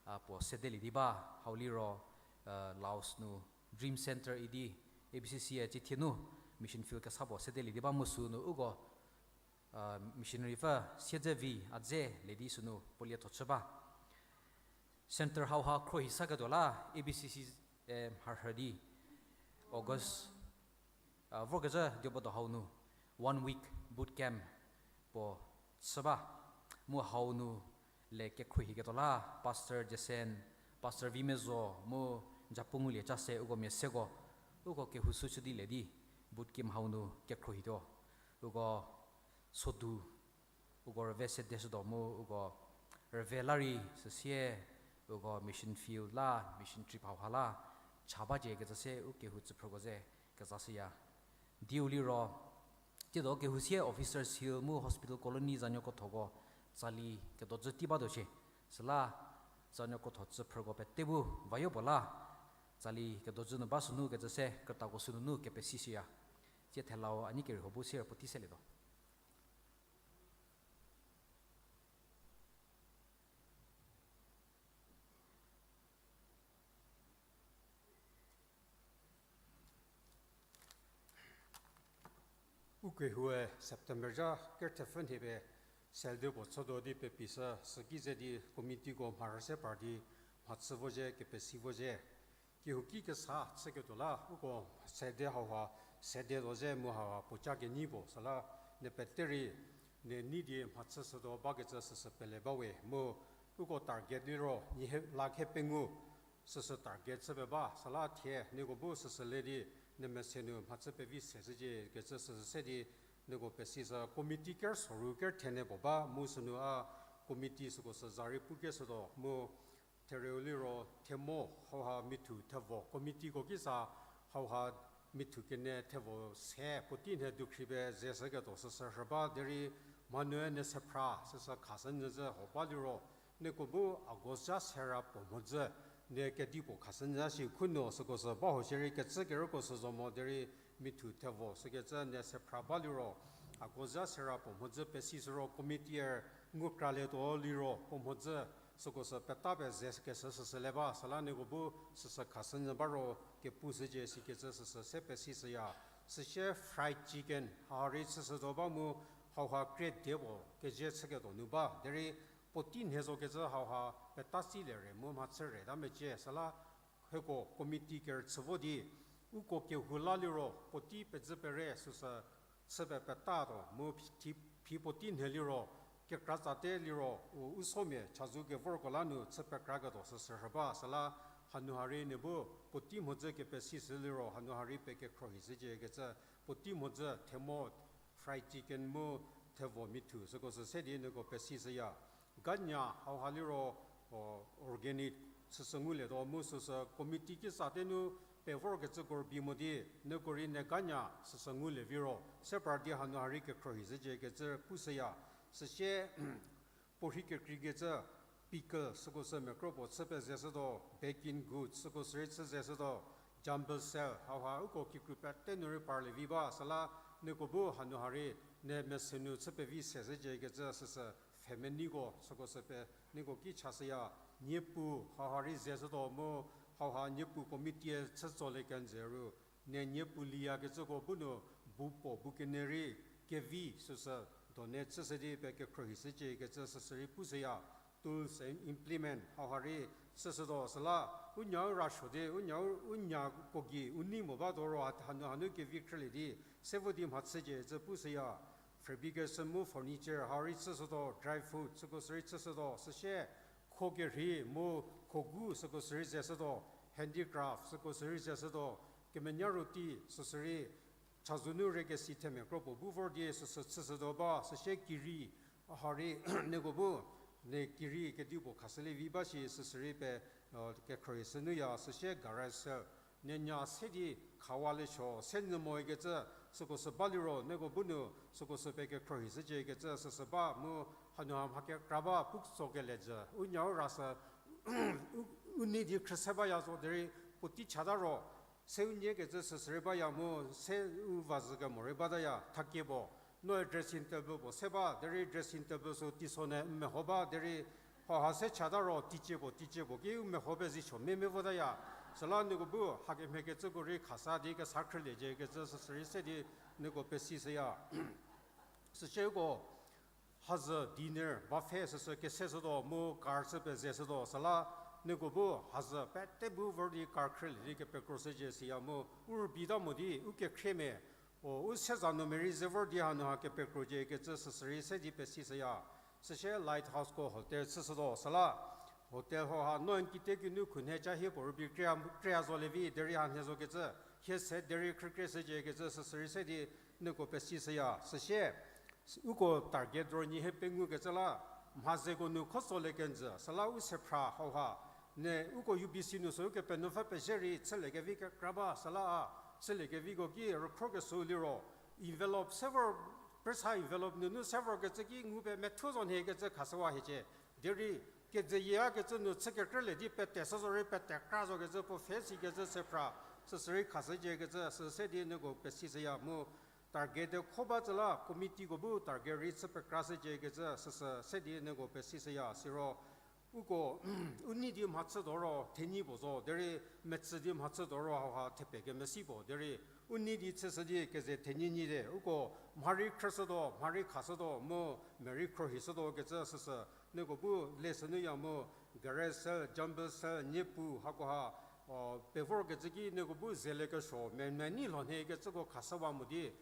a, puo sedelie di ba, hau liro, a, Laos nu Dream Center idi A B C C-e cithie nu Mission Field kesa puo sedelie di ba mu sünu uko, a, missionary pfü siedze vi a dze le di sünu puo lietho chü ba. Center hauha khruohi saketuo la A B C C-e mharhü di August, a, vorkezhü diobodo hau nu one week boot camp puo chü ba. Mu hau nu le kekhruohiketuo la Pastor Jason, Pastor Vimezo mu Japungulie Chase uko mia seko, uko kehou sü chü di le di boot camp hau nu kekhruohituo. Uko sodu, uko rüve sedeshütuo mu uko rüve la rei süsie, uko mission field la, mission trip hauha la cha bacie kecü se u kehou tsüphrüko ze kezashüya. Diu liro, tsiedo kehou sie Officers Hill mu Hospital Colony zanuokothoko tsali kedojü tei batuo shie. Süla zanuokothoko tsüphrüko pete bu vayo puo la tsali kedojü nu ba sünu kecü se krütako sünunu kepesishüya. Tsie thelau a nie keriho bu sier puotei selietuo. Ukehoue September zha kerüthepfü nhie pie sel di puo chütuo di pepishü süki ze di committeeko mharhü se par di mhachü vo zhie, kepesi vo zhie. Kehouki kesa chüketuo la uko sede hauha, sede tuo zhie mu hauha puoca kenyi puo süla, nie pete rei, nie nei di mhachüshütuo bakecü süsü pele bawe mu, uko target liro, nyi he-, lakh pengou, süsü target chü pie ba, süla thie, nieko bu süsü le di, nie mese nu mhachü pevi se zhücie kecü süsü se di, nieko pesishü committee kerüsoru kerüthenie puo ba, mu sünu a committee süko sü za rei pukeshütuo, mu therieu liro themo hauha mithu thevo committeeko ki sa hauha mithu kenie thevo se puotei nhie dukhri pie ze shüketuo süsü rhü ba derei mhanue nie sephra süsü khashünyü zhü ho ba liro nieko bu August zha sera puo mhodzü nie kedipuo khashünyü shi khunuo süko sü ba ho shierei kecü kerüko sü zo mo derei mithu thevo sükecü nie sephra ba liro August zha sera puo mhodzü pesishü ro committeer ngu kralietuo liro puo mhodzü süko sü peta pie ze keshü süsü le ba süla nieko bu süsü khashünyü ba ro kepu shücie sikecü süsü se pesishüya. Süsie fried chicken ha rei chüshütuo ba mu hauha krie die puo kezie chüketuo nu ba derei puotei nhie zo kecü hauha peta silie re mu mhachü reta mecie süla hieko committee kerüchü vo di uko kehou la liro puotei pezü pere süsü chü pie petatuo mu phi, phi puotei nhie liro kekra tsate liro u, u somia chazou kevorko la nu chü pekraketuo süsü rhü ba süla Hanu ha rei nie bu puotei mhodzü kepesi sü liro, hanu ha rei pekekhruohi shücie kecü, puotei mhodzü themo, fried chicken mu thevo mithu süko sü se di nieko pesi shüya. Ganya hauha liro, o, organic süsü ngulietuo mu süsü committee kitsa te nu pevorkecüko rübei mo di, nieko rei nie ganya süsü ngulie viro, se pra di hanu ha rei kekhruohi shücie kecü pushüya. Süsie, puorhi kekreikecü, pickle süko sü mekro puo chü pezeshütuo, baking goods süko sü rei chü zeshütuo, jumble cell, hauha uko kikru pete nu rei parlie vi ba, süla nieko bu hanu ha rei nie mese nu chü pevi se shücie kecü süsü, pfhemeneiko süko sü pie nieko ki chashüya. Niepu hauha rei zeshütuo mu, hauha niepu committee chü tsolie kenjü ru, nie niepu liyakecüko bu nu, bu puo bu kenie rei, kevi süsü, donate chüshü di pekekhruohi shücie kecü süsü rei pushüya. Tools and implement hauha rei chüshütuo süla, u nyau ra suo di, u nyau, u nyako gei u nei mo batuo ro, hanu hanu kevi khrülie di, se vo di mhachücie cü pushüya. Fabrication mu furniture hau rei chüshütuo, dry food süko sü rei chüshütuo, süsie, kho kerhei mu khogu süko sü rei zeshütuo, handicraft süko sü rei zeshütuo, kemenya roti süsü rei, chazou nu rei kesi themia kro puo bu vor di süsü chüshütuo ba, süsie kiri, hau rei nieko bu, nie kiri kedipuo khashülie vi ba shi süsü rei pie, kekhruohi shünuya, süsie garage cell, nie nya se di khawa le suo, se nyü mo ikecü, süko sü ba liro, nieko bu nu, süko sü pekekhruohi shücie ikecü, süsü ba mu, hanu ha mha kekra ba, putso kele jü, u nyau ra sü, u, u nei di khrüse baya zo derei, puotei chata ro, se u nie kecü süsü rei baya mu, se u vazhü kemo rei bataya, thakie puo, noe dressing table puo se ba, derei dressing table sü teisonü meho ba, derei, hauha se chata ro, teicie puo, teicie puo, ki u meho pie zi suo mia mia votaya. Süla nieko bu, hakemhie kecüko rei khasa di kesa khrüliecie kecü süsü rei se di nieko pesi shüya. Süsie uko, hazü dinner buffet süsü kese shütuo mu car chü pezeshütuo süla, nieko bu hazü pete bu vor di car khrülie di kepekro shücie siya mu, u rübei ta mo di, u kekhrie mia, o, u seza nu mia rei ze vor di hanu ha kepekrocie kecü süsü rei se di pesi shüya. Süsie Lighthouseko hotel chüshütuo süla, hotel hauha no n kite kinu khunhie ca hie puo rübei kria, kria zolie vi derei hanhie zo kecü, hie se derei khrükrie shücie kecü süsü rei se di nieko pesi shüya. Süsie, uko target ro nyi hie pengukecü la, mha zeko nu khotsolie kenjü süla u sephra hauha, nie uko U B C nu sü ukepenuopfü pezhie rei chüliekevi kekra ba süla a, chüliekeviko ki rükhrokesuo liro, envelope se vor, presa envelope nunu se vorkecü ki ngu pie methuo zo nhie kecü khashüwa hiecie. Derei, kedzeyie a kecü nu chü kekrülie di pete shü zo rei pete kra zo kecü puo pfhe sikecü sephra, süsü rei khashücie kecü süsü se di nieko pesi shüya mu, target de kho ba tsü la committeeko bu target rei chü pekra shücie kecü süsü se di nieko pesi shüya siro, uko, u nei di mhachütuo ro thenyi puo zo derei, metsü di mhachütuo ro hauha thepie kemesi puo derei, u nei di chüshü di keze thenyi nyi de uko, mha rei khrüshütuo, mha rei khashütuo mu, mia rei khruohishütuo kecü süsü, nieko bu le sünuya mu, garage cell, jumble cell, niepu hakoha, o, pevorkecü ki nieko bu zelekesuo, mia mia nei lho nhie kecüko khashüwa mo di,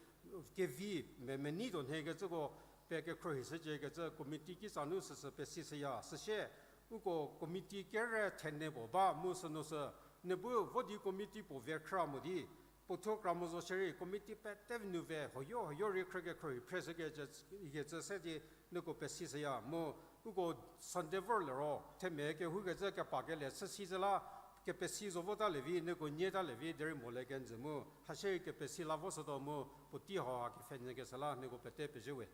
kevi, mia mia nei tuo nhie kecüko, pie kekhruohi shücie kecü committee kitsa nu süsü pesi shüya. Süsie, uko committee kere thenie puo ba mu sünu sü, nie bu vo di committee puo vie khrü mo di, puo thuo kra mo zo shierei committee pete nu vie hoyo hoyo rei khrü kekhruohi phre shükecü, ikecü se di nieko pesi shüya mu, uko Sunday vor liro themia kehoukecü kepa kele chü si zü la, kepesi zo votalie vi, nieko nyietalie vi derei molie kenjü mu, hashierei kepesi la voshütuo mu, puotei hauha kepfhenyü keshü la nieko pete pezhie we.